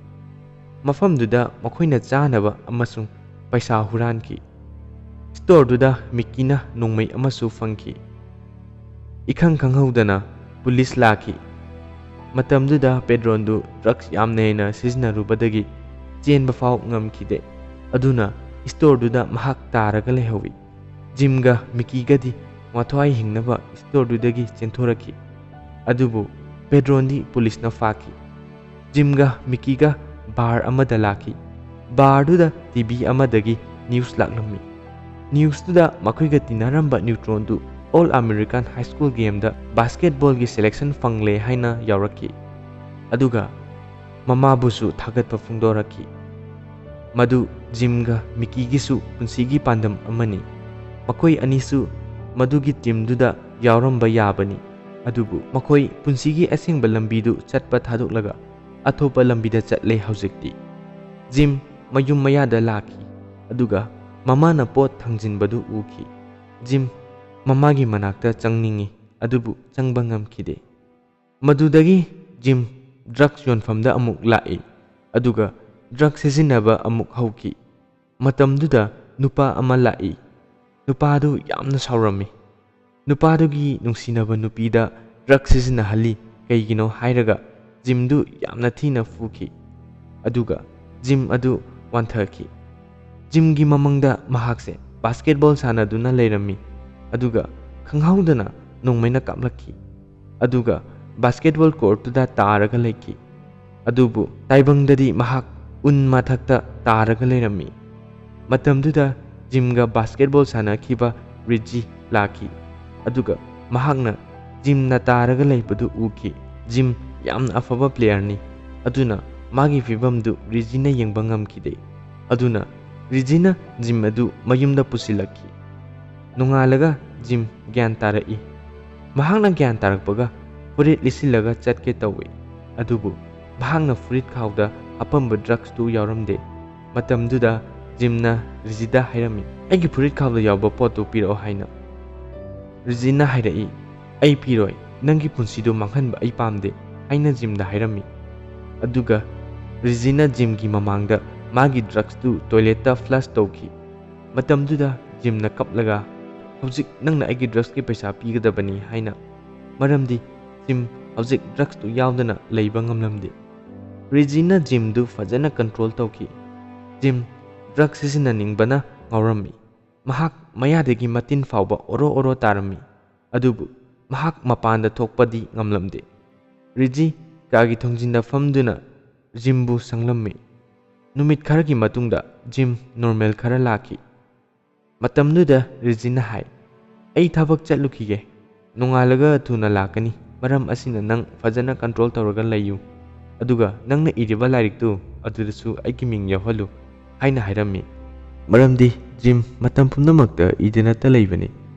ꯃꯐꯝꯗꯨꯗ ꯃꯈꯣꯏꯅ ꯆꯥꯅꯕ ꯑꯃꯁꯨꯡ ꯄꯩꯁꯥ ꯍꯨꯔꯥꯟꯈꯤ꯫ ꯁ꯭ꯇꯣꯔꯗꯨꯗ ꯃꯤꯀꯤꯅ ꯅꯣꯡꯃꯩ ꯑꯃꯁꯨ ꯐꯪꯈꯤ꯫ ꯏꯈꯪ ꯈꯪꯍꯧꯗꯅ ꯄꯨꯂꯤꯁ ꯂꯥꯛꯈꯤ꯫ ꯃꯇꯝꯗꯨꯗ ꯄꯦꯗ꯭ꯔꯣꯟꯗꯨ ꯗ꯭ꯔꯒꯁ ꯌꯥꯝꯅ ꯍꯦꯟꯅ ꯁꯤꯖꯤꯟꯅꯔꯨꯕꯗꯒꯤ ꯆꯦꯟꯕ ꯐꯥꯎ ꯉꯝꯈꯤꯗꯦ꯫ ꯑꯗꯨꯅ ꯁ꯭ꯇꯣꯔꯗꯨꯗ ꯃꯍꯥꯛ ꯇꯥꯔꯒ ꯂꯩꯍꯧꯏ꯫ ꯖꯤꯝꯒ ꯃꯤꯀꯤꯒꯗꯤ ꯃꯊ꯭ꯋꯥꯏ ꯍꯤꯡꯅꯕ ꯁ꯭ꯇꯣꯔꯗꯨꯗꯒꯤ ꯆꯦꯟꯊꯣꯔꯛꯈꯤ꯫ ꯑꯗꯨꯕꯨ ꯄꯦꯗ꯭ꯔꯣꯟꯗꯤ ꯄꯨꯂꯤꯁꯅ ꯐꯥꯈꯤ꯫ ꯖꯤꯝꯒ ꯃꯤꯀꯤꯒ ꯕꯥꯔ ꯑꯃꯗ ꯂꯥꯛꯈꯤ꯫ ꯕꯥꯔꯗꯨꯗ ꯇꯤ ꯚꯤ ꯑꯃꯗꯒꯤ ꯅ꯭ꯌꯨꯁ ꯂꯥꯛꯂꯝꯃꯤ꯫ ꯅ꯭ꯌꯨꯁꯇꯨꯗ ꯃꯈꯣꯏꯒ ꯇꯤꯟꯅꯔꯝꯕ ꯅ꯭ꯌꯨꯇ꯭ꯔꯣꯟꯗꯨ ꯑꯣꯜ ꯑꯃꯦꯔꯤꯀꯥꯟ ꯍꯥꯏ ꯁ꯭ꯀꯨꯜ ꯒꯦꯝꯗ ꯕꯥꯁꯀꯦꯠꯕꯣꯜꯒꯤ ꯁꯦꯂꯦꯛꯁꯟ ꯐꯪꯂꯦ ꯍꯥꯏꯅ ꯌꯥꯎꯔꯛꯈꯤ꯫ ꯑꯗꯨꯒ ꯃꯃꯥꯕꯨꯁꯨ ꯊꯥꯒꯠꯄ ꯐꯣꯡꯗꯣꯔꯛꯈꯤ꯫ ꯃꯗꯨ ꯖꯤꯝꯒ ꯃꯤꯀꯤꯒꯤꯁꯨ ꯄꯨꯟꯁꯤꯒꯤ ꯄꯥꯟꯗꯝ ꯑꯃꯅꯤ꯫ ꯃꯈꯣꯏ ꯑꯅꯤꯁꯨ ꯃꯗꯨꯒꯤ ꯇꯤꯝꯗꯨꯗ ꯌꯥꯎꯔꯝꯕ ꯌꯥꯕꯅꯤ꯫ ꯑꯗꯨꯕꯨ ꯃꯈꯣꯏ ꯄꯨꯟꯁꯤꯒꯤ ꯑꯁꯦꯡꯕ ꯂꯝꯕꯤꯗꯨ ꯆꯠꯄ ꯊꯥꯗꯣꯛꯂꯒ ꯑꯇꯣꯞꯄ ꯂꯝꯕꯤꯗ ꯆꯠꯂꯦ ꯍꯧꯖꯤꯛꯇꯤ꯫ ꯖꯤꯝ ꯃꯌꯨꯝ ꯃꯌꯥꯗ ꯂꯥꯛꯈꯤ, ꯑꯗꯨꯒ ꯃꯃꯥꯅ ꯄꯣꯠ ꯊꯥꯡꯖꯤꯟꯕꯗꯨ ꯎꯈꯤ꯫ ꯖꯤꯝ ꯃꯃꯥꯒꯤ ꯃꯅꯥꯛꯇ ꯆꯪꯅꯤꯡꯏ, ꯑꯗꯨꯕꯨ ꯆꯪꯕ ꯉꯝꯈꯤꯗꯦ꯫ ꯃꯗꯨꯗꯒꯤ ꯖꯤꯝ ꯗ꯭ꯔꯒꯁ ꯌꯣꯟꯐꯝꯗ ꯑꯃꯨꯛ ꯂꯥꯛꯏ, ꯑꯗꯨꯒ ꯗ꯭ꯔꯒꯁ ꯁꯤꯖꯤꯟꯅꯕ ꯑꯃꯨꯛ ꯍꯧꯈꯤ꯫ ꯃꯇꯝꯗꯨꯗ ꯅꯨꯄꯥ ꯑꯃ ꯂꯥꯛꯏ꯫ ꯅꯨꯄꯥꯗꯨ ꯌꯥꯝꯅ ꯁꯥꯎꯔꯝꯃꯤ꯫ ꯅꯨꯄꯥꯗꯨꯒꯤ ꯅꯨꯡꯁꯤꯅꯕ ꯅꯨꯄꯤꯗ ꯗ꯭ꯔꯒꯁ ꯁꯤꯖꯤꯟꯅꯍꯜꯂꯤ ꯀꯩꯒꯤꯅꯣ ꯍꯥꯏꯔꯒ ꯖꯤꯝꯗꯨ ꯌꯥꯝꯅ ꯊꯤꯅ ꯐꯨꯈꯤ꯫ ꯑꯗꯨꯒ ꯖꯤꯝ ꯑꯗꯨ ꯋꯥꯟꯊꯈꯤ꯫ ꯖꯤꯝꯒꯤ ꯃꯃꯪꯗ ꯃꯍꯥꯛꯁꯦ ꯕꯥꯁꯀꯦꯠꯕꯣꯜ ꯁꯥꯟꯅꯗꯨꯅ ꯂꯩꯔꯝꯃꯤ, ꯑꯗꯨꯒ ꯈꯪꯍꯧꯗꯅ ꯅꯣꯡꯃꯩꯅ ꯀꯥꯞꯂꯛꯈꯤ, ꯑꯗꯨꯒ ꯕꯥꯁꯀꯦꯠꯕꯣꯜ ꯀꯣꯔꯠꯇꯨꯗ ꯇꯥꯔꯒ ꯂꯩꯈꯤ꯫ ꯑꯗꯨꯕꯨ ꯇꯥꯏꯕꯪꯗꯗꯤ ꯃꯍꯥꯛ ꯎꯟ ꯃꯊꯛꯇ ꯇꯥꯔꯒ ꯂꯩꯔꯝꯃꯤ꯫ ꯃꯇꯝꯗꯨꯗ ꯖꯤꯝꯒ ꯕꯥꯁꯀꯦꯠꯕꯣꯜ ꯁꯥꯟꯅꯈꯤꯕ ꯔꯤꯖꯤ ꯂꯥꯛꯈꯤ, ꯑꯗꯨꯒ ꯃꯍꯥꯛꯅ ꯖꯤꯝꯅ ꯇꯥꯔꯒ ꯂꯩꯕꯗꯨ ꯎꯈꯤ꯫ ꯖꯤꯝ ꯌꯥꯝꯅ ꯑꯐꯕ ꯄ꯭ꯂꯦꯌꯔꯅꯤ, ꯑꯗꯨꯅ ꯃꯥꯒꯤ ꯐꯤꯕꯝꯗꯨ ꯔꯤꯖꯤꯅ ꯌꯦꯡꯕ ꯉꯝꯈꯤꯗꯦ꯫ ꯑꯗꯨꯅ ꯔꯤꯖꯤꯅ ꯖꯤꯝ ꯑꯗꯨ ꯃꯌꯨꯝꯗ ꯄꯨꯁꯤꯜꯂꯛꯈꯤ꯫ ꯅꯣꯡꯉꯥꯜꯂꯒ ꯖꯤꯝ ꯒ꯭ꯌꯥꯟ ꯇꯥꯔꯛꯏ꯫ ꯃꯍꯥꯛꯅ ꯒ꯭ꯌꯥꯟ ꯇꯥꯔꯛꯄꯒ ꯐꯨꯔꯤꯠ ꯂꯤꯠꯁꯤꯜꯂꯒ ꯆꯠꯀꯦ ꯇꯧꯏ, ꯑꯗꯨꯕꯨ ꯃꯍꯥꯛꯅ ꯐꯨꯔꯤꯠ ꯈꯥꯎꯗ ꯍꯥꯞꯄꯝꯕ ꯗ꯭ꯔꯒꯁꯇꯨ ꯌꯥꯎꯔꯝꯗꯦ꯫ ꯃꯇꯝꯗꯨꯗ ꯖꯤꯝꯅ ꯔꯤꯖꯤꯗ ꯍꯥꯏꯔꯝꯃꯤ, "ꯑꯩꯒꯤ ꯐꯨꯔꯤꯠ ꯈꯥꯎꯗ ꯌꯥꯎꯕ ꯄꯣꯠꯇꯨ ꯄꯤꯔꯛꯑꯣ" ꯍꯥꯏꯅ꯫ ꯔꯤꯖꯤꯅ ꯍꯥꯏꯔꯛꯏ, "ꯑꯩ ꯄꯤꯔꯣꯏ, ꯅꯪꯒꯤ ꯄꯨꯟꯁꯤꯗꯨ ꯃꯥꯡꯍꯟꯕ ꯑꯩ ꯄꯥꯝꯗꯦ" ꯍꯥꯏꯅ ꯖꯤꯝꯗ ꯍꯥꯏꯔꯝꯃꯤ꯫ ꯑꯗꯨꯒ ꯔꯤꯖꯤꯅ ꯖꯤꯝꯒꯤ ꯃꯃꯥꯡꯗ ꯃꯥꯒꯤ ꯗ꯭ꯔꯒꯁꯇꯨ ꯇꯣꯏꯂꯦꯠꯇ ꯐ꯭ꯂꯁ ꯇꯧꯈꯤ꯫ ꯃꯇꯝꯗꯨꯗ ꯖꯤꯝꯅ ꯀꯞꯂꯒ, "ꯍꯧꯖꯤꯛ ꯅꯪꯅ ꯑꯩꯒꯤ ꯗ꯭ꯔꯛꯁꯀꯤ ꯄꯩꯁꯥ ꯄꯤꯒꯗꯕꯅꯤ" ꯍꯥꯏꯅ꯫ ꯃꯔꯝꯗꯤ ꯖꯤꯝ ꯍꯧꯖꯤꯛ ꯗ꯭ꯔꯛꯁꯇꯨ ꯌꯥꯎꯗꯅ ꯂꯩꯕ ꯉꯝꯂꯝꯗꯦ꯫ ꯔꯤꯖꯤꯅ ꯖꯤꯝꯗꯨ ꯐꯖꯅ ꯀꯟꯇ꯭ꯔꯣꯜ ꯇꯧꯈꯤ꯫ ꯖꯤꯝ ꯗ꯭ꯔꯛ ꯁꯤꯖꯤꯟꯅꯅꯤꯡꯕꯅ ꯉꯥꯎꯔꯝꯃꯤ꯫ ꯃꯍꯥꯛ ꯃꯌꯥꯗꯒꯤ ꯃꯇꯤꯟ ꯐꯥꯎꯕ ꯑꯣꯔꯣ ꯑꯣꯔꯣ ꯇꯥꯔꯝꯃꯤ꯫ ꯑꯗꯨꯕꯨ ꯃꯍꯥꯛ ꯃꯄꯥꯟꯗ ꯊꯣꯛꯄꯗꯤ ꯉꯝꯂꯝꯗꯦ꯫ ꯔꯤꯖꯤ ꯀꯥꯒꯤ ꯊꯣꯡꯖꯤꯟꯗ ꯐꯝꯗꯨꯅ ꯖꯤꯝꯕꯨ ꯁꯪꯂꯝꯃꯤ꯫ ꯅꯨꯃꯤꯠ ꯈꯔꯒꯤ ꯃꯇꯨꯡꯗ ꯖꯤꯝ ꯅꯣꯔꯃꯦꯜ ꯈꯔ ꯂꯥꯛꯈꯤ꯫ ꯃꯇꯝꯗꯨꯗ ꯔꯤꯖꯤꯅ ꯍꯥꯏ, "ꯑꯩ ꯊꯕꯛ ꯆꯠꯂꯨꯈꯤꯒꯦ꯫ ꯅꯣꯡꯉꯥꯜꯂꯒ ꯊꯨꯅ ꯂꯥꯛꯀꯅꯤ꯫ ꯃꯔꯝ ꯑꯁꯤꯅ ꯅꯪ ꯐꯖꯅ ꯀꯟꯇ꯭ꯔꯣꯜ ꯇꯧꯔꯒ ꯂꯩꯌꯨ꯫ ꯑꯗꯨꯒ ꯅꯪꯅ ꯏꯔꯤꯕ ꯂꯥꯏꯔꯤꯛꯇꯨ ꯑꯗꯨꯗꯁꯨ ꯑꯩꯒꯤ ꯃꯤꯡ ꯌꯥꯎꯍꯜꯂꯨ" ꯍꯥꯏꯅ ꯍꯥꯏꯔꯝꯃꯤ꯫ ꯃꯔꯝꯗꯤ ꯖꯤꯝ ꯃꯇꯝ ꯄꯨꯝꯅꯃꯛꯇ ꯏꯗꯅꯇ ꯂꯩꯕꯅꯤ꯫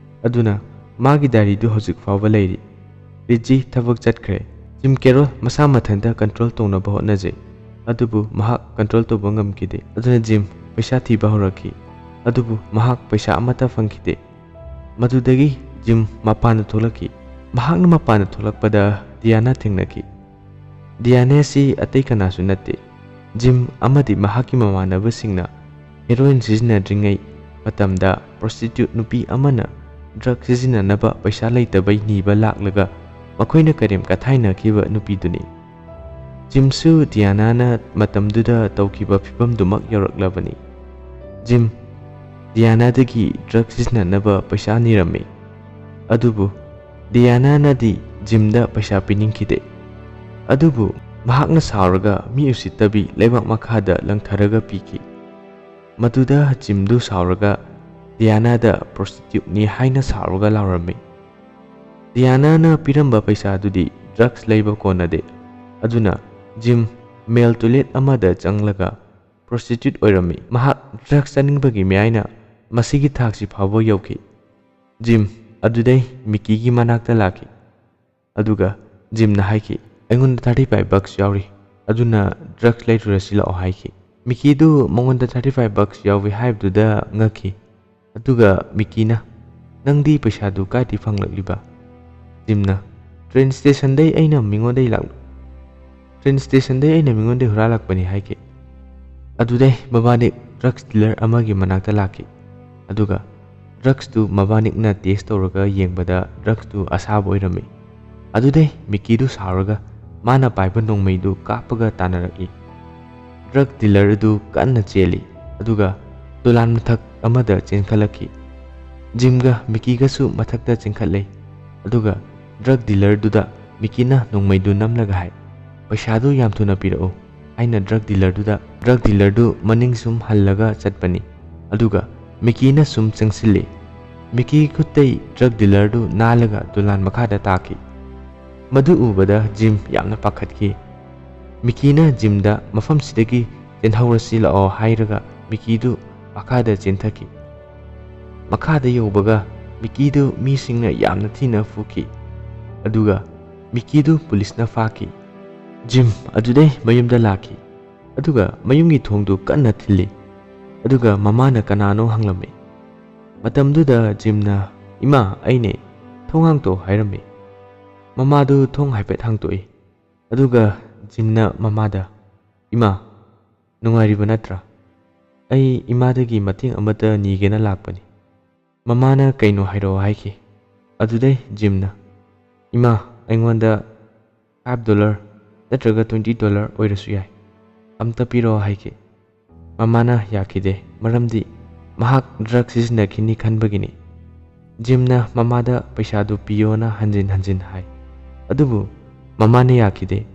ꯑꯗꯨꯅ ꯃꯥꯒꯤ ꯗꯥꯏꯔꯤꯗꯨ ꯍꯧꯖꯤꯛ ꯐꯥꯎꯕ ꯂꯩꯔꯤ꯫ ꯔꯤꯖꯤ ꯊꯕꯛ ꯆꯠꯈ꯭ꯔꯦ꯫ ꯖꯤꯝ ꯀꯦꯔꯣꯜ ꯃꯁꯥ ꯃꯊꯟꯇ ꯀꯟꯇ꯭ꯔꯣꯜ ꯇꯧꯅꯕ ꯍꯣꯠꯅꯖꯩ꯫ ꯑꯗꯨꯕꯨ ꯃꯍꯥꯛ ꯀꯟꯇ꯭ꯔꯣꯜ ꯇꯧꯕ ꯉꯝꯈꯤꯗꯦ꯫ ꯑꯗꯨꯅ ꯖꯤꯝ ꯄꯩꯁꯥ ꯊꯤꯕ ꯍꯧꯔꯛꯈꯤ꯫ ꯑꯗꯨꯕꯨ ꯃꯍꯥꯛ ꯄꯩꯁꯥ ꯑꯃꯠꯇ ꯐꯪꯈꯤꯗꯦ꯫ ꯃꯗꯨꯗꯒꯤ ꯖꯤꯝ ꯃꯄꯥꯟꯗ ꯊꯣꯛꯂꯛꯈꯤ꯫ ꯃꯍꯥꯛꯅ ꯃꯄꯥꯟꯗ ꯊꯣꯛꯂꯛꯄꯗ ꯗꯤꯌꯥꯅꯥ ꯊꯦꯡꯅꯈꯤ꯫ ꯗꯤꯌꯥꯅꯥ ꯑꯁꯤ ꯑꯇꯩ ꯀꯅꯥꯁꯨ ꯅꯠꯇꯦ꯫ ꯖꯤꯝ ꯑꯃꯗꯤ ꯃꯍꯥꯛꯀꯤ ꯃꯃꯥꯟꯅꯕꯁꯤꯡꯅ ꯍꯦꯔꯣꯏꯟ ꯁꯤꯖꯤꯟꯅꯗ꯭ꯔꯤꯉꯩ ꯃꯇꯝꯗ ꯄ꯭ꯔꯣꯁꯇꯤꯇ꯭ꯌꯨꯠ ꯅꯨꯄꯤ ꯑꯃꯅ ꯗ꯭ꯔꯒ ꯁꯤꯖꯤꯟꯅꯅꯕ ꯄꯩꯁꯥ ꯂꯩꯇꯕꯩ ꯅꯤꯕ ꯂꯥꯛꯂꯒ ꯃꯈꯣꯏꯅ ꯀꯔꯦꯝ ꯀꯊꯥꯏꯅꯈꯤꯕ ꯅꯨꯄꯤꯗꯨꯅꯤ꯫ ꯖꯤꯝꯁꯨ ꯗꯤꯌꯥꯅꯥꯅ ꯃꯇꯝꯗꯨꯗ ꯇꯧꯈꯤꯕ ꯐꯤꯕꯝꯗꯨꯃꯛ ꯌꯧꯔꯛꯂꯕꯅꯤ꯫ ꯖꯤꯝ ꯗꯤꯌꯥꯅꯥꯗꯒꯤ ꯗ꯭ꯔꯒ ꯁꯤꯖꯤꯟꯅꯅꯕ ꯄꯩꯁꯥ ꯅꯤꯔꯝꯃꯤ꯫ ꯑꯗꯨꯕꯨ ꯗꯤꯌꯥꯅꯥꯅꯗꯤ ꯖꯤꯝꯗ ꯄꯩꯁꯥ ꯄꯤꯅꯤꯡꯈꯤꯗꯦ꯫ ꯑꯗꯨꯕꯨ ꯃꯍꯥꯛꯅ ꯁꯥꯎꯔꯒ ꯃꯤ ꯎꯁꯤꯠꯇꯕꯤ ꯂꯩꯕꯥꯛ ꯃꯈꯥꯗ ꯂꯪꯊꯔꯒ ꯄꯤꯈꯤ꯫ ꯃꯗꯨꯗ ꯖꯤꯝꯗꯨ ꯁꯥꯎꯔꯒ ꯗꯤꯌꯥꯅꯥꯗ ꯄ꯭ꯔꯣꯁꯇꯤꯇ꯭ꯌꯨꯠꯅꯤ ꯍꯥꯏꯅ ꯁꯥꯎꯔꯒ ꯂꯥꯎꯔꯝꯃꯤ꯫ ꯗꯤꯌꯥꯅꯥꯅ ꯄꯤꯔꯝꯕ ꯄꯩꯁꯥꯗꯨꯗꯤ ꯗ꯭ꯔꯒꯁ ꯂꯩꯕ ꯀꯣꯟꯅꯗꯦ꯫ ꯑꯗꯨꯅ ꯖꯤꯝ ꯃꯦꯜ ꯇꯣꯏꯂꯦꯠ ꯑꯃꯗ ꯆꯪꯂꯒ ꯄ꯭ꯔꯣꯁꯇꯤꯇ꯭ꯌꯨꯠ ꯑꯣꯏꯔꯝꯃꯤ꯫ ꯃꯍꯥꯛ ꯗ꯭ꯔꯒꯁ ꯆꯥꯅꯤꯡꯕꯒꯤ ꯃꯌꯥꯏꯅ ꯃꯁꯤꯒꯤ ꯊꯥꯛꯁꯤ ꯐꯥꯎꯕ ꯌꯧꯈꯤ꯫ ꯖꯤꯝ ꯑꯗꯨꯗꯩ ꯃꯤꯀꯤꯒꯤ ꯃꯅꯥꯛꯇ ꯂꯥꯛꯈꯤ꯫ ꯑꯗꯨꯒ ꯖꯤꯝꯅ ꯍꯥꯏꯈꯤ, "ꯑꯩꯉꯣꯟꯗ ꯊꯥꯔꯇꯤ ꯐꯥꯏꯚ ꯕꯛꯁ ꯌꯥꯎꯔꯤ, ꯑꯗꯨꯅ ꯗ꯭ꯔꯒꯁ ꯂꯩꯔꯨꯔꯁꯤ ꯂꯥꯛꯑꯣ" ꯍꯥꯏꯈꯤ꯫ ꯃꯤꯀꯤꯗꯨ ꯃꯉꯣꯟꯗ ꯊꯥꯔꯇꯤ ꯐꯥꯏꯚ ꯕꯛꯁ ꯌꯥꯎꯏ ꯍꯥꯏꯕꯗꯨꯗ ꯉꯛꯈꯤ꯫ ꯑꯗꯨꯒ ꯃꯤꯀꯤꯅ, "ꯅꯪꯗꯤ ꯄꯩꯁꯥꯗꯨ ꯀꯥꯏꯗꯤ ꯐꯪꯂꯛꯂꯤꯕ?" ꯖꯤꯝꯅ, "ꯇ꯭ꯔꯦꯟ ꯁ꯭ꯇꯦꯁꯟꯗꯩ ꯑꯩꯅ ꯃꯤꯉꯣꯟꯗꯩ ꯂꯥꯛ-, ꯇ꯭ꯔꯦꯟ ꯁ꯭ꯇꯦꯁꯟꯗꯩ ꯑꯩꯅ ꯃꯤꯉꯣꯟꯗꯩ ꯍꯨꯔꯥꯜꯂꯛꯄꯅꯤ" ꯍꯥꯏꯈꯤ꯫ ꯑꯗꯨꯗꯩ ꯃꯕꯥꯅꯤ ꯗ꯭ꯔꯒꯁ ꯗꯤꯂꯔ ꯑꯃꯒꯤ ꯃꯅꯥꯛꯇ ꯂꯥꯛꯈꯤ꯫ ꯑꯗꯨꯒ ꯗ꯭ꯔꯛꯁꯇꯨ ꯃꯕꯥꯅꯤꯅ ꯇꯦꯁ ꯇꯧꯔꯒ ꯌꯦꯡꯕꯗ ꯗ꯭ꯔꯛꯁꯇꯨ ꯑꯁꯥꯕ ꯑꯣꯏꯔꯝꯃꯤ꯫ ꯑꯗꯨꯗꯩ ꯃꯤꯀꯤꯗꯨ ꯁꯥꯎꯔꯒ ꯃꯥꯅ ꯄꯥꯏꯕ ꯅꯣꯡꯃꯩꯗꯨ ꯀꯥꯞꯄꯒ ꯇꯥꯟꯅꯔꯛꯏ꯫ ꯗ꯭ꯔꯛ ꯗꯤꯂꯔ ꯑꯗꯨ ꯀꯟꯅ ꯆꯦꯜꯂꯤ, ꯑꯗꯨꯒ ꯗꯣꯂꯥꯟ ꯃꯊꯛ ꯑꯃꯗ ꯆꯦꯟꯈꯠꯂꯛꯈꯤ꯫ ꯖꯤꯝꯒ ꯃꯤꯀꯤꯒꯁꯨ ꯃꯊꯛꯇ ꯆꯦꯟꯈꯠꯂꯦ, ꯑꯗꯨꯒ ꯗ꯭ꯔꯛ ꯗꯤꯂꯔꯗꯨꯗ ꯃꯤꯀꯤꯅ ꯅꯣꯡꯃꯩꯗꯨ ꯅꯝꯂꯒ ꯍꯥꯏ, "ꯄꯩꯁꯥꯗꯨ ꯌꯥꯝ ꯊꯨꯅ ꯄꯤꯔꯛꯎ" ꯍꯥꯏꯅ ꯗ꯭ꯔꯛ ꯗꯤꯂꯔꯗꯨꯗ, ꯗ꯭ꯔꯛ ꯗꯤꯂꯔꯗꯨ ꯃꯅꯤꯡ ꯁꯨꯝ ꯍꯜꯂꯒ ꯆꯠꯄꯅꯤ꯫ ꯑꯗꯨꯒ ꯃꯤꯀꯤꯅ ꯁꯨꯝ ꯆꯪꯁꯤꯜꯂꯤ꯫ ꯃꯤꯀꯤ ꯈꯨꯠꯇꯩ ꯗ꯭ꯔꯛ ꯗꯤꯂꯔꯗꯨ ꯅꯥꯜꯂꯒ ꯗꯣꯂꯥꯟ ꯃꯈꯥꯗ ꯇꯥꯈꯤ꯫ ꯃꯗꯨ ꯎꯕꯗ ꯖꯤꯝ ꯌꯥꯝꯅ ꯄꯥꯈꯠꯈꯤ꯫ ꯃꯤꯀꯤꯅ ꯖꯤꯝꯗ "ꯃꯐꯝꯁꯤꯗꯒꯤ ꯆꯦꯟꯍꯧꯔꯁꯤ ꯂꯥꯛꯑꯣ" ꯍꯥꯏꯔꯒ ꯃꯤꯀꯤꯗꯨ ꯃꯈꯥꯗ ꯆꯦꯟꯊꯈꯤ꯫ ꯃꯈꯥꯗ ꯌꯧꯕꯒ ꯃꯤꯀꯤꯗꯨ ꯃꯤꯁꯤꯡꯅ ꯌꯥꯝꯅ ꯊꯤꯅ ꯐꯨꯈꯤ, ꯑꯗꯨꯒ ꯃꯤꯀꯤꯗꯨ ꯄꯨꯂꯤꯁꯅ ꯐꯥꯈꯤ꯫ ꯖꯤꯝ ꯑꯗꯨꯗꯩ ꯃꯌꯨꯝꯗ ꯂꯥꯛꯈꯤ, ꯑꯗꯨꯒ ꯃꯌꯨꯝꯒꯤ ꯊꯣꯡꯗꯨ ꯀꯟꯅ ꯊꯤꯜꯂꯤ, ꯑꯗꯨꯒ ꯃꯃꯥꯅ ꯀꯅꯥꯅꯣ ꯍꯪꯂꯝꯃꯤ꯫ ꯃꯇꯝꯗꯨꯗ ꯖꯤꯝꯅ, "ꯏꯃꯥ, ꯑꯩꯅꯦ, ꯊꯣꯡ ꯍꯥꯡꯇꯣꯛ" ꯍꯥꯏꯔꯝꯃꯤ꯫ ꯃꯃꯥꯗꯨ ꯊꯣꯡ ꯍꯥꯏꯐꯦꯠ ꯍꯥꯡꯇꯣꯛꯏ, ꯑꯗꯨꯒ ꯖꯤꯝꯅ ꯃꯃꯥꯗ, "ꯏꯃꯥ, ꯅꯨꯡꯉꯥꯏꯔꯤꯕ ꯅꯠꯇ꯭ꯔꯥ? ꯑꯩ ꯏꯃꯥꯗꯒꯤ ꯃꯇꯦꯡ ꯑꯃꯇ ꯅꯤꯒꯦꯅ ꯂꯥꯛꯄꯅꯤ꯫ ꯃꯃꯥꯅ ꯀꯩꯅꯣ ꯍꯥꯏꯔꯛꯑꯣ" ꯍꯥꯏꯈꯤ꯫ ꯑꯗꯨꯗꯩ ꯖꯤꯝꯅ, "ꯏꯃꯥ, ꯑꯩꯉꯣꯟꯗ ꯐꯥꯏꯚ ꯗꯣꯂꯔ ꯅꯠꯇ꯭ꯔꯒ ꯇ꯭ꯋꯦꯟꯇꯤ ꯗꯣꯂꯔ ꯑꯣꯏꯔꯁꯨ ꯌꯥꯏ, ꯑꯝꯇ ꯄꯤꯔꯛꯑꯣ" ꯍꯥꯏꯈꯤ꯫ ꯃꯃꯥꯅ ꯌꯥꯈꯤꯗꯦ, ꯃꯔꯝꯗꯤ ꯃꯍꯥꯛ ꯗ꯭ꯔꯒ ꯁꯤꯖꯤꯟꯅꯈꯤꯅꯤ ꯈꯟꯕꯒꯤꯅꯤ꯫ ꯖꯤꯝꯅ ꯃꯃꯥꯗ ꯄꯩꯁꯥꯗꯨ ꯄꯤꯌꯣꯅ ꯍꯟꯖꯤꯟ ꯍꯟꯖꯤꯟ ꯍꯥꯏ, ꯑꯗꯨꯕꯨ ꯃꯃꯥꯅ ꯌꯥꯈꯤꯗꯦ꯫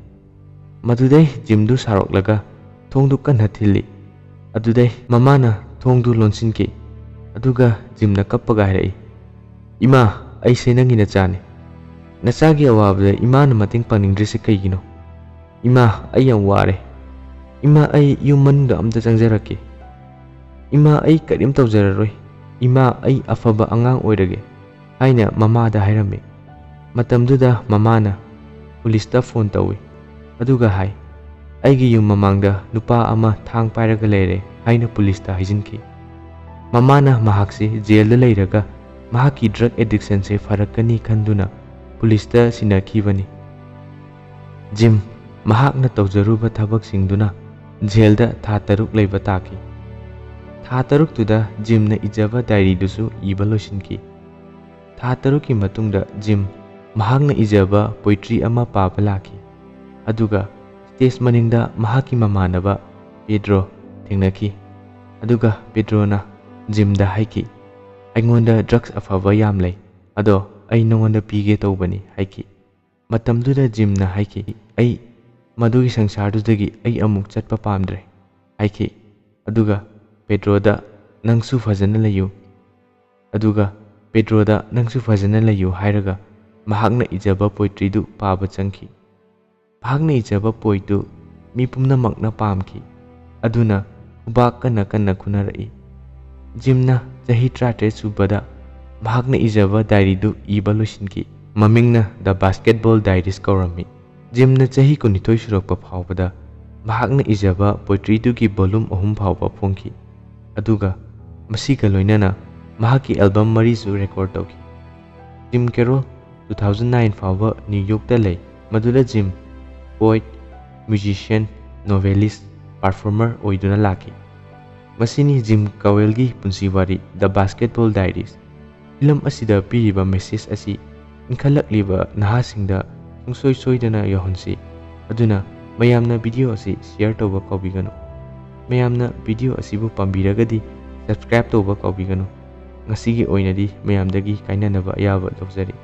ꯃꯗꯨꯗꯩ ꯖꯤꯝꯗꯨ ꯁꯥꯎꯔꯛꯂꯒ ꯊꯣꯡꯗꯨ ꯀꯟꯅ ꯊꯤꯜꯂꯤ꯫ ꯑꯗꯨꯗꯩ ꯃꯃꯥꯅ ꯊꯣꯡꯗꯨ ꯂꯣꯟꯁꯤꯟꯈꯤ, ꯑꯗꯨꯒ ꯖꯤꯝꯅ ꯀꯞꯄꯒ ꯍꯥꯏꯔꯛꯏ, "ꯏꯃꯥ, ꯑꯩꯁꯦ ꯅꯪꯒꯤ ꯅꯆꯥꯅꯤ꯫ ꯅꯆꯥꯒꯤ ꯑꯋꯥꯕꯗ ꯏꯃꯥꯅ ꯃꯇꯦꯡ ꯄꯥꯡꯅꯤꯡꯗ꯭ꯔꯤꯁꯦ ꯀꯩꯒꯤꯅꯣ? ꯏꯃꯥ, ꯑꯩ ꯌꯥꯝ ꯋꯥꯔꯦ꯫ ꯏꯃꯥ, ꯑꯩ ꯌꯨꯝ ꯃꯅꯨꯡꯗ ꯑꯝꯇ ꯆꯪꯖꯔꯛꯀꯦ꯫ ꯏꯃꯥ, ꯑꯩ ꯀꯔꯤꯝ ꯇꯧꯖꯔꯔꯣꯏ꯫ ꯏꯃꯥ, ꯑꯩ ꯑꯐꯕ ꯑꯉꯥꯡ ꯑꯣꯏꯔꯒꯦ" ꯍꯥꯏꯅ ꯃꯃꯥꯗ ꯍꯥꯏꯔꯝꯃꯤ꯫ ꯃꯇꯝꯗꯨꯗ ꯃꯃꯥꯅ ꯄꯨꯂꯤꯁꯇ ꯐꯣꯟ ꯇꯧꯏ, ꯑꯗꯨꯒ ꯍꯥꯏ, "ꯑꯩꯒꯤ ꯌꯨꯝ ꯃꯃꯥꯡꯗ ꯅꯨꯄꯥ ꯑꯃ ꯊꯥꯡ ꯄꯥꯏꯔꯒ ꯂꯩꯔꯦ" ꯍꯥꯏꯅ ꯄꯨꯂꯤꯁꯇ ꯍꯥꯏꯖꯤꯟꯈꯤ꯫ ꯃꯃꯥꯅ ꯃꯍꯥꯛꯁꯤ ꯖꯦꯜꯗ ꯂꯩꯔꯒ ꯃꯍꯥꯛꯀꯤ ꯗ꯭ꯔꯒ ꯑꯦꯗꯤꯛꯁꯟꯁꯦ ꯐꯔꯛꯀꯅꯤ ꯈꯟꯗꯨꯅ ꯄꯨꯂꯤꯁꯇ ꯁꯤꯟꯅꯈꯤꯕꯅꯤ꯫ ꯖꯤꯝ ꯃꯍꯥꯛꯅ ꯇꯧꯖꯔꯨꯕ ꯊꯕꯛꯁꯤꯡꯗꯨꯅ ꯖꯦꯜꯗ ꯊꯥ ꯇꯔꯨꯛ ꯂꯩꯕ ꯇꯥꯈꯤ꯫ ꯊꯥ ꯇꯔꯨꯛꯇꯨꯗ ꯖꯤꯝꯅ ꯏꯖꯕ ꯗꯥꯏꯔꯤꯗꯨꯁꯨ ꯏꯕ ꯂꯣꯏꯁꯤꯟꯈꯤ꯫ ꯊꯥ ꯇꯔꯨꯛꯀꯤ ꯃꯇꯨꯡꯗ ꯖꯤꯝ ꯃꯍꯥꯛꯅ ꯏꯖꯕ ꯄꯣꯏꯇ꯭ꯔꯤ ꯑꯃ ꯄꯥꯕ ꯂꯥꯛꯈꯤ꯫ ꯑꯗꯨꯒ ꯁ꯭ꯇꯦꯖ ꯃꯅꯤꯡꯗ ꯃꯍꯥꯛꯀꯤ ꯃꯃꯥꯟꯅꯕ ꯄꯦꯗ꯭ꯔꯣ ꯊꯦꯡꯅꯈꯤ꯫ ꯑꯗꯨꯒ ꯄꯦꯗ꯭ꯔꯣꯅ ꯖꯤꯝꯗ ꯍꯥꯏꯈꯤ, "ꯑꯩꯉꯣꯟꯗ ꯗ꯭ꯔꯒꯁ ꯑꯐꯕ ꯌꯥꯝ ꯂꯩ, ꯑꯗꯣ ꯑꯩ ꯅꯉꯣꯟꯗ ꯄꯤꯒꯦ ꯇꯧꯕꯅꯤ" ꯍꯥꯏꯈꯤ꯫ ꯃꯇꯝꯗꯨꯗ ꯖꯤꯝꯅ ꯍꯥꯏꯈꯤ, "ꯑꯩ ꯃꯗꯨꯒꯤ ꯁꯪꯁꯥꯔꯗꯨꯗꯒꯤ ꯑꯩ ꯑꯃꯨꯛ ꯆꯠꯄ ꯄꯥꯝꯗ꯭ꯔꯦ" ꯍꯥꯏꯈꯤ꯫ ꯑꯗꯨꯒ ꯄꯦꯗ꯭ꯔꯣꯗ, "ꯅꯪꯁꯨ ꯐꯖꯅ ꯂꯩꯌꯨ" ꯑꯗꯨꯒ ꯄꯦꯗ꯭ꯔꯣꯗ "ꯅꯪꯁꯨ ꯐꯖꯅ ꯂꯩꯌꯨ" ꯍꯥꯏꯔꯒ ꯃꯍꯥꯛꯅ ꯏꯖꯕ ꯄꯣꯏꯇ꯭ꯔꯤꯗꯨ ꯄꯥꯕ ꯆꯪꯈꯤ꯫ ꯃꯍꯥꯛꯅ ꯏꯖꯕ ꯄꯣꯏꯇꯨ ꯃꯤ ꯄꯨꯝꯅꯃꯛꯅ ꯄꯥꯝꯈꯤ꯫ ꯑꯗꯨꯅ ꯈꯨꯕꯥꯛ ꯀꯟꯅ ꯀꯟꯅ ꯈꯨꯅꯔꯛꯏ꯫ ꯖꯤꯝꯅ ꯆꯍꯤ ꯇꯔꯥꯇꯔꯦꯠ ꯁꯨꯕꯗ ꯃꯍꯥꯛꯅ ꯏꯖꯕ ꯗꯥꯏꯔꯤꯗꯨ ꯏꯕ ꯂꯣꯏꯁꯤꯟꯈꯤ꯫ ꯃꯃꯤꯡꯅ The Basketball Diaries ꯀꯧꯔꯝꯃꯤ꯫ ꯖꯤꯝꯅ ꯆꯍꯤ ꯀꯨꯟꯅꯤꯊꯣꯏ ꯁꯨꯔꯛꯄ ꯐꯥꯎꯕꯗ ꯃꯍꯥꯛꯅ ꯏꯖꯕ ꯄꯣꯏꯇ꯭ꯔꯤꯗꯨꯒꯤ ꯚꯣꯂꯨꯝ ꯑꯍꯨꯝ ꯐꯥꯎꯕ ꯐꯣꯡꯈꯤ꯫ ꯑꯗꯨꯒ ꯃꯁꯤꯒ ꯂꯣꯏꯅꯅ ꯃꯍꯥꯛꯀꯤ ꯑꯦꯜꯕꯝ ꯃꯔꯤꯁꯨ ꯔꯦꯀꯣꯔꯗ ꯇꯧꯈꯤ꯫ Gym carol two thousand nine ꯐꯥꯎꯕ ꯅ꯭ꯌꯨ ꯌꯣꯔꯛꯇ ꯂꯩ, ꯃꯗꯨꯗ gym point, musician, novelist, performer ꯑꯣꯏꯗꯨꯅ ꯂꯥꯛꯈꯤ꯫ ꯃꯁꯤꯅꯤ ꯖꯤꯝ ꯀꯋꯦꯜꯒꯤ ꯄꯨꯟꯁꯤ ꯋꯥꯔꯤ, The Basketball Diaries꯫ ꯐꯤꯂꯝ ꯑꯁꯤꯗ ꯄꯤꯔꯤꯕ ꯃꯦꯁꯦꯖ ꯑꯁꯤ ꯏꯟꯈꯠꯂꯛꯂꯤꯕ ꯅꯍꯥꯁꯤꯡꯗ ꯁꯨꯡꯁꯣꯏ ꯁꯣꯏꯗꯅ ꯌꯧꯍꯟꯁꯤ꯫ ꯑꯗꯨꯅ ꯃꯌꯥꯝꯅ ꯚꯤꯗꯤꯑꯣ ꯑꯁꯤ ꯁꯤꯌꯔ ꯇꯧꯕ ꯀꯥꯎꯕꯤꯒꯅꯨ꯫ ꯃꯌꯥꯝꯅ ꯚꯤꯗꯤꯑꯣ ꯑꯁꯤꯕꯨ ꯄꯥꯝꯕꯤꯔꯒꯗꯤ ꯁꯕꯁꯀ꯭ꯔꯥꯏꯕ ꯇꯧꯕ ꯀꯥꯎꯕꯤꯒꯅꯨ꯫ ꯉꯁꯤꯒꯤ ꯑꯣꯏꯅꯗꯤ ꯃꯌꯥꯝꯗꯒꯤ ꯀꯥꯏꯅꯅꯕ ꯑꯌꯥꯕ ꯂꯧꯖꯔꯤ꯫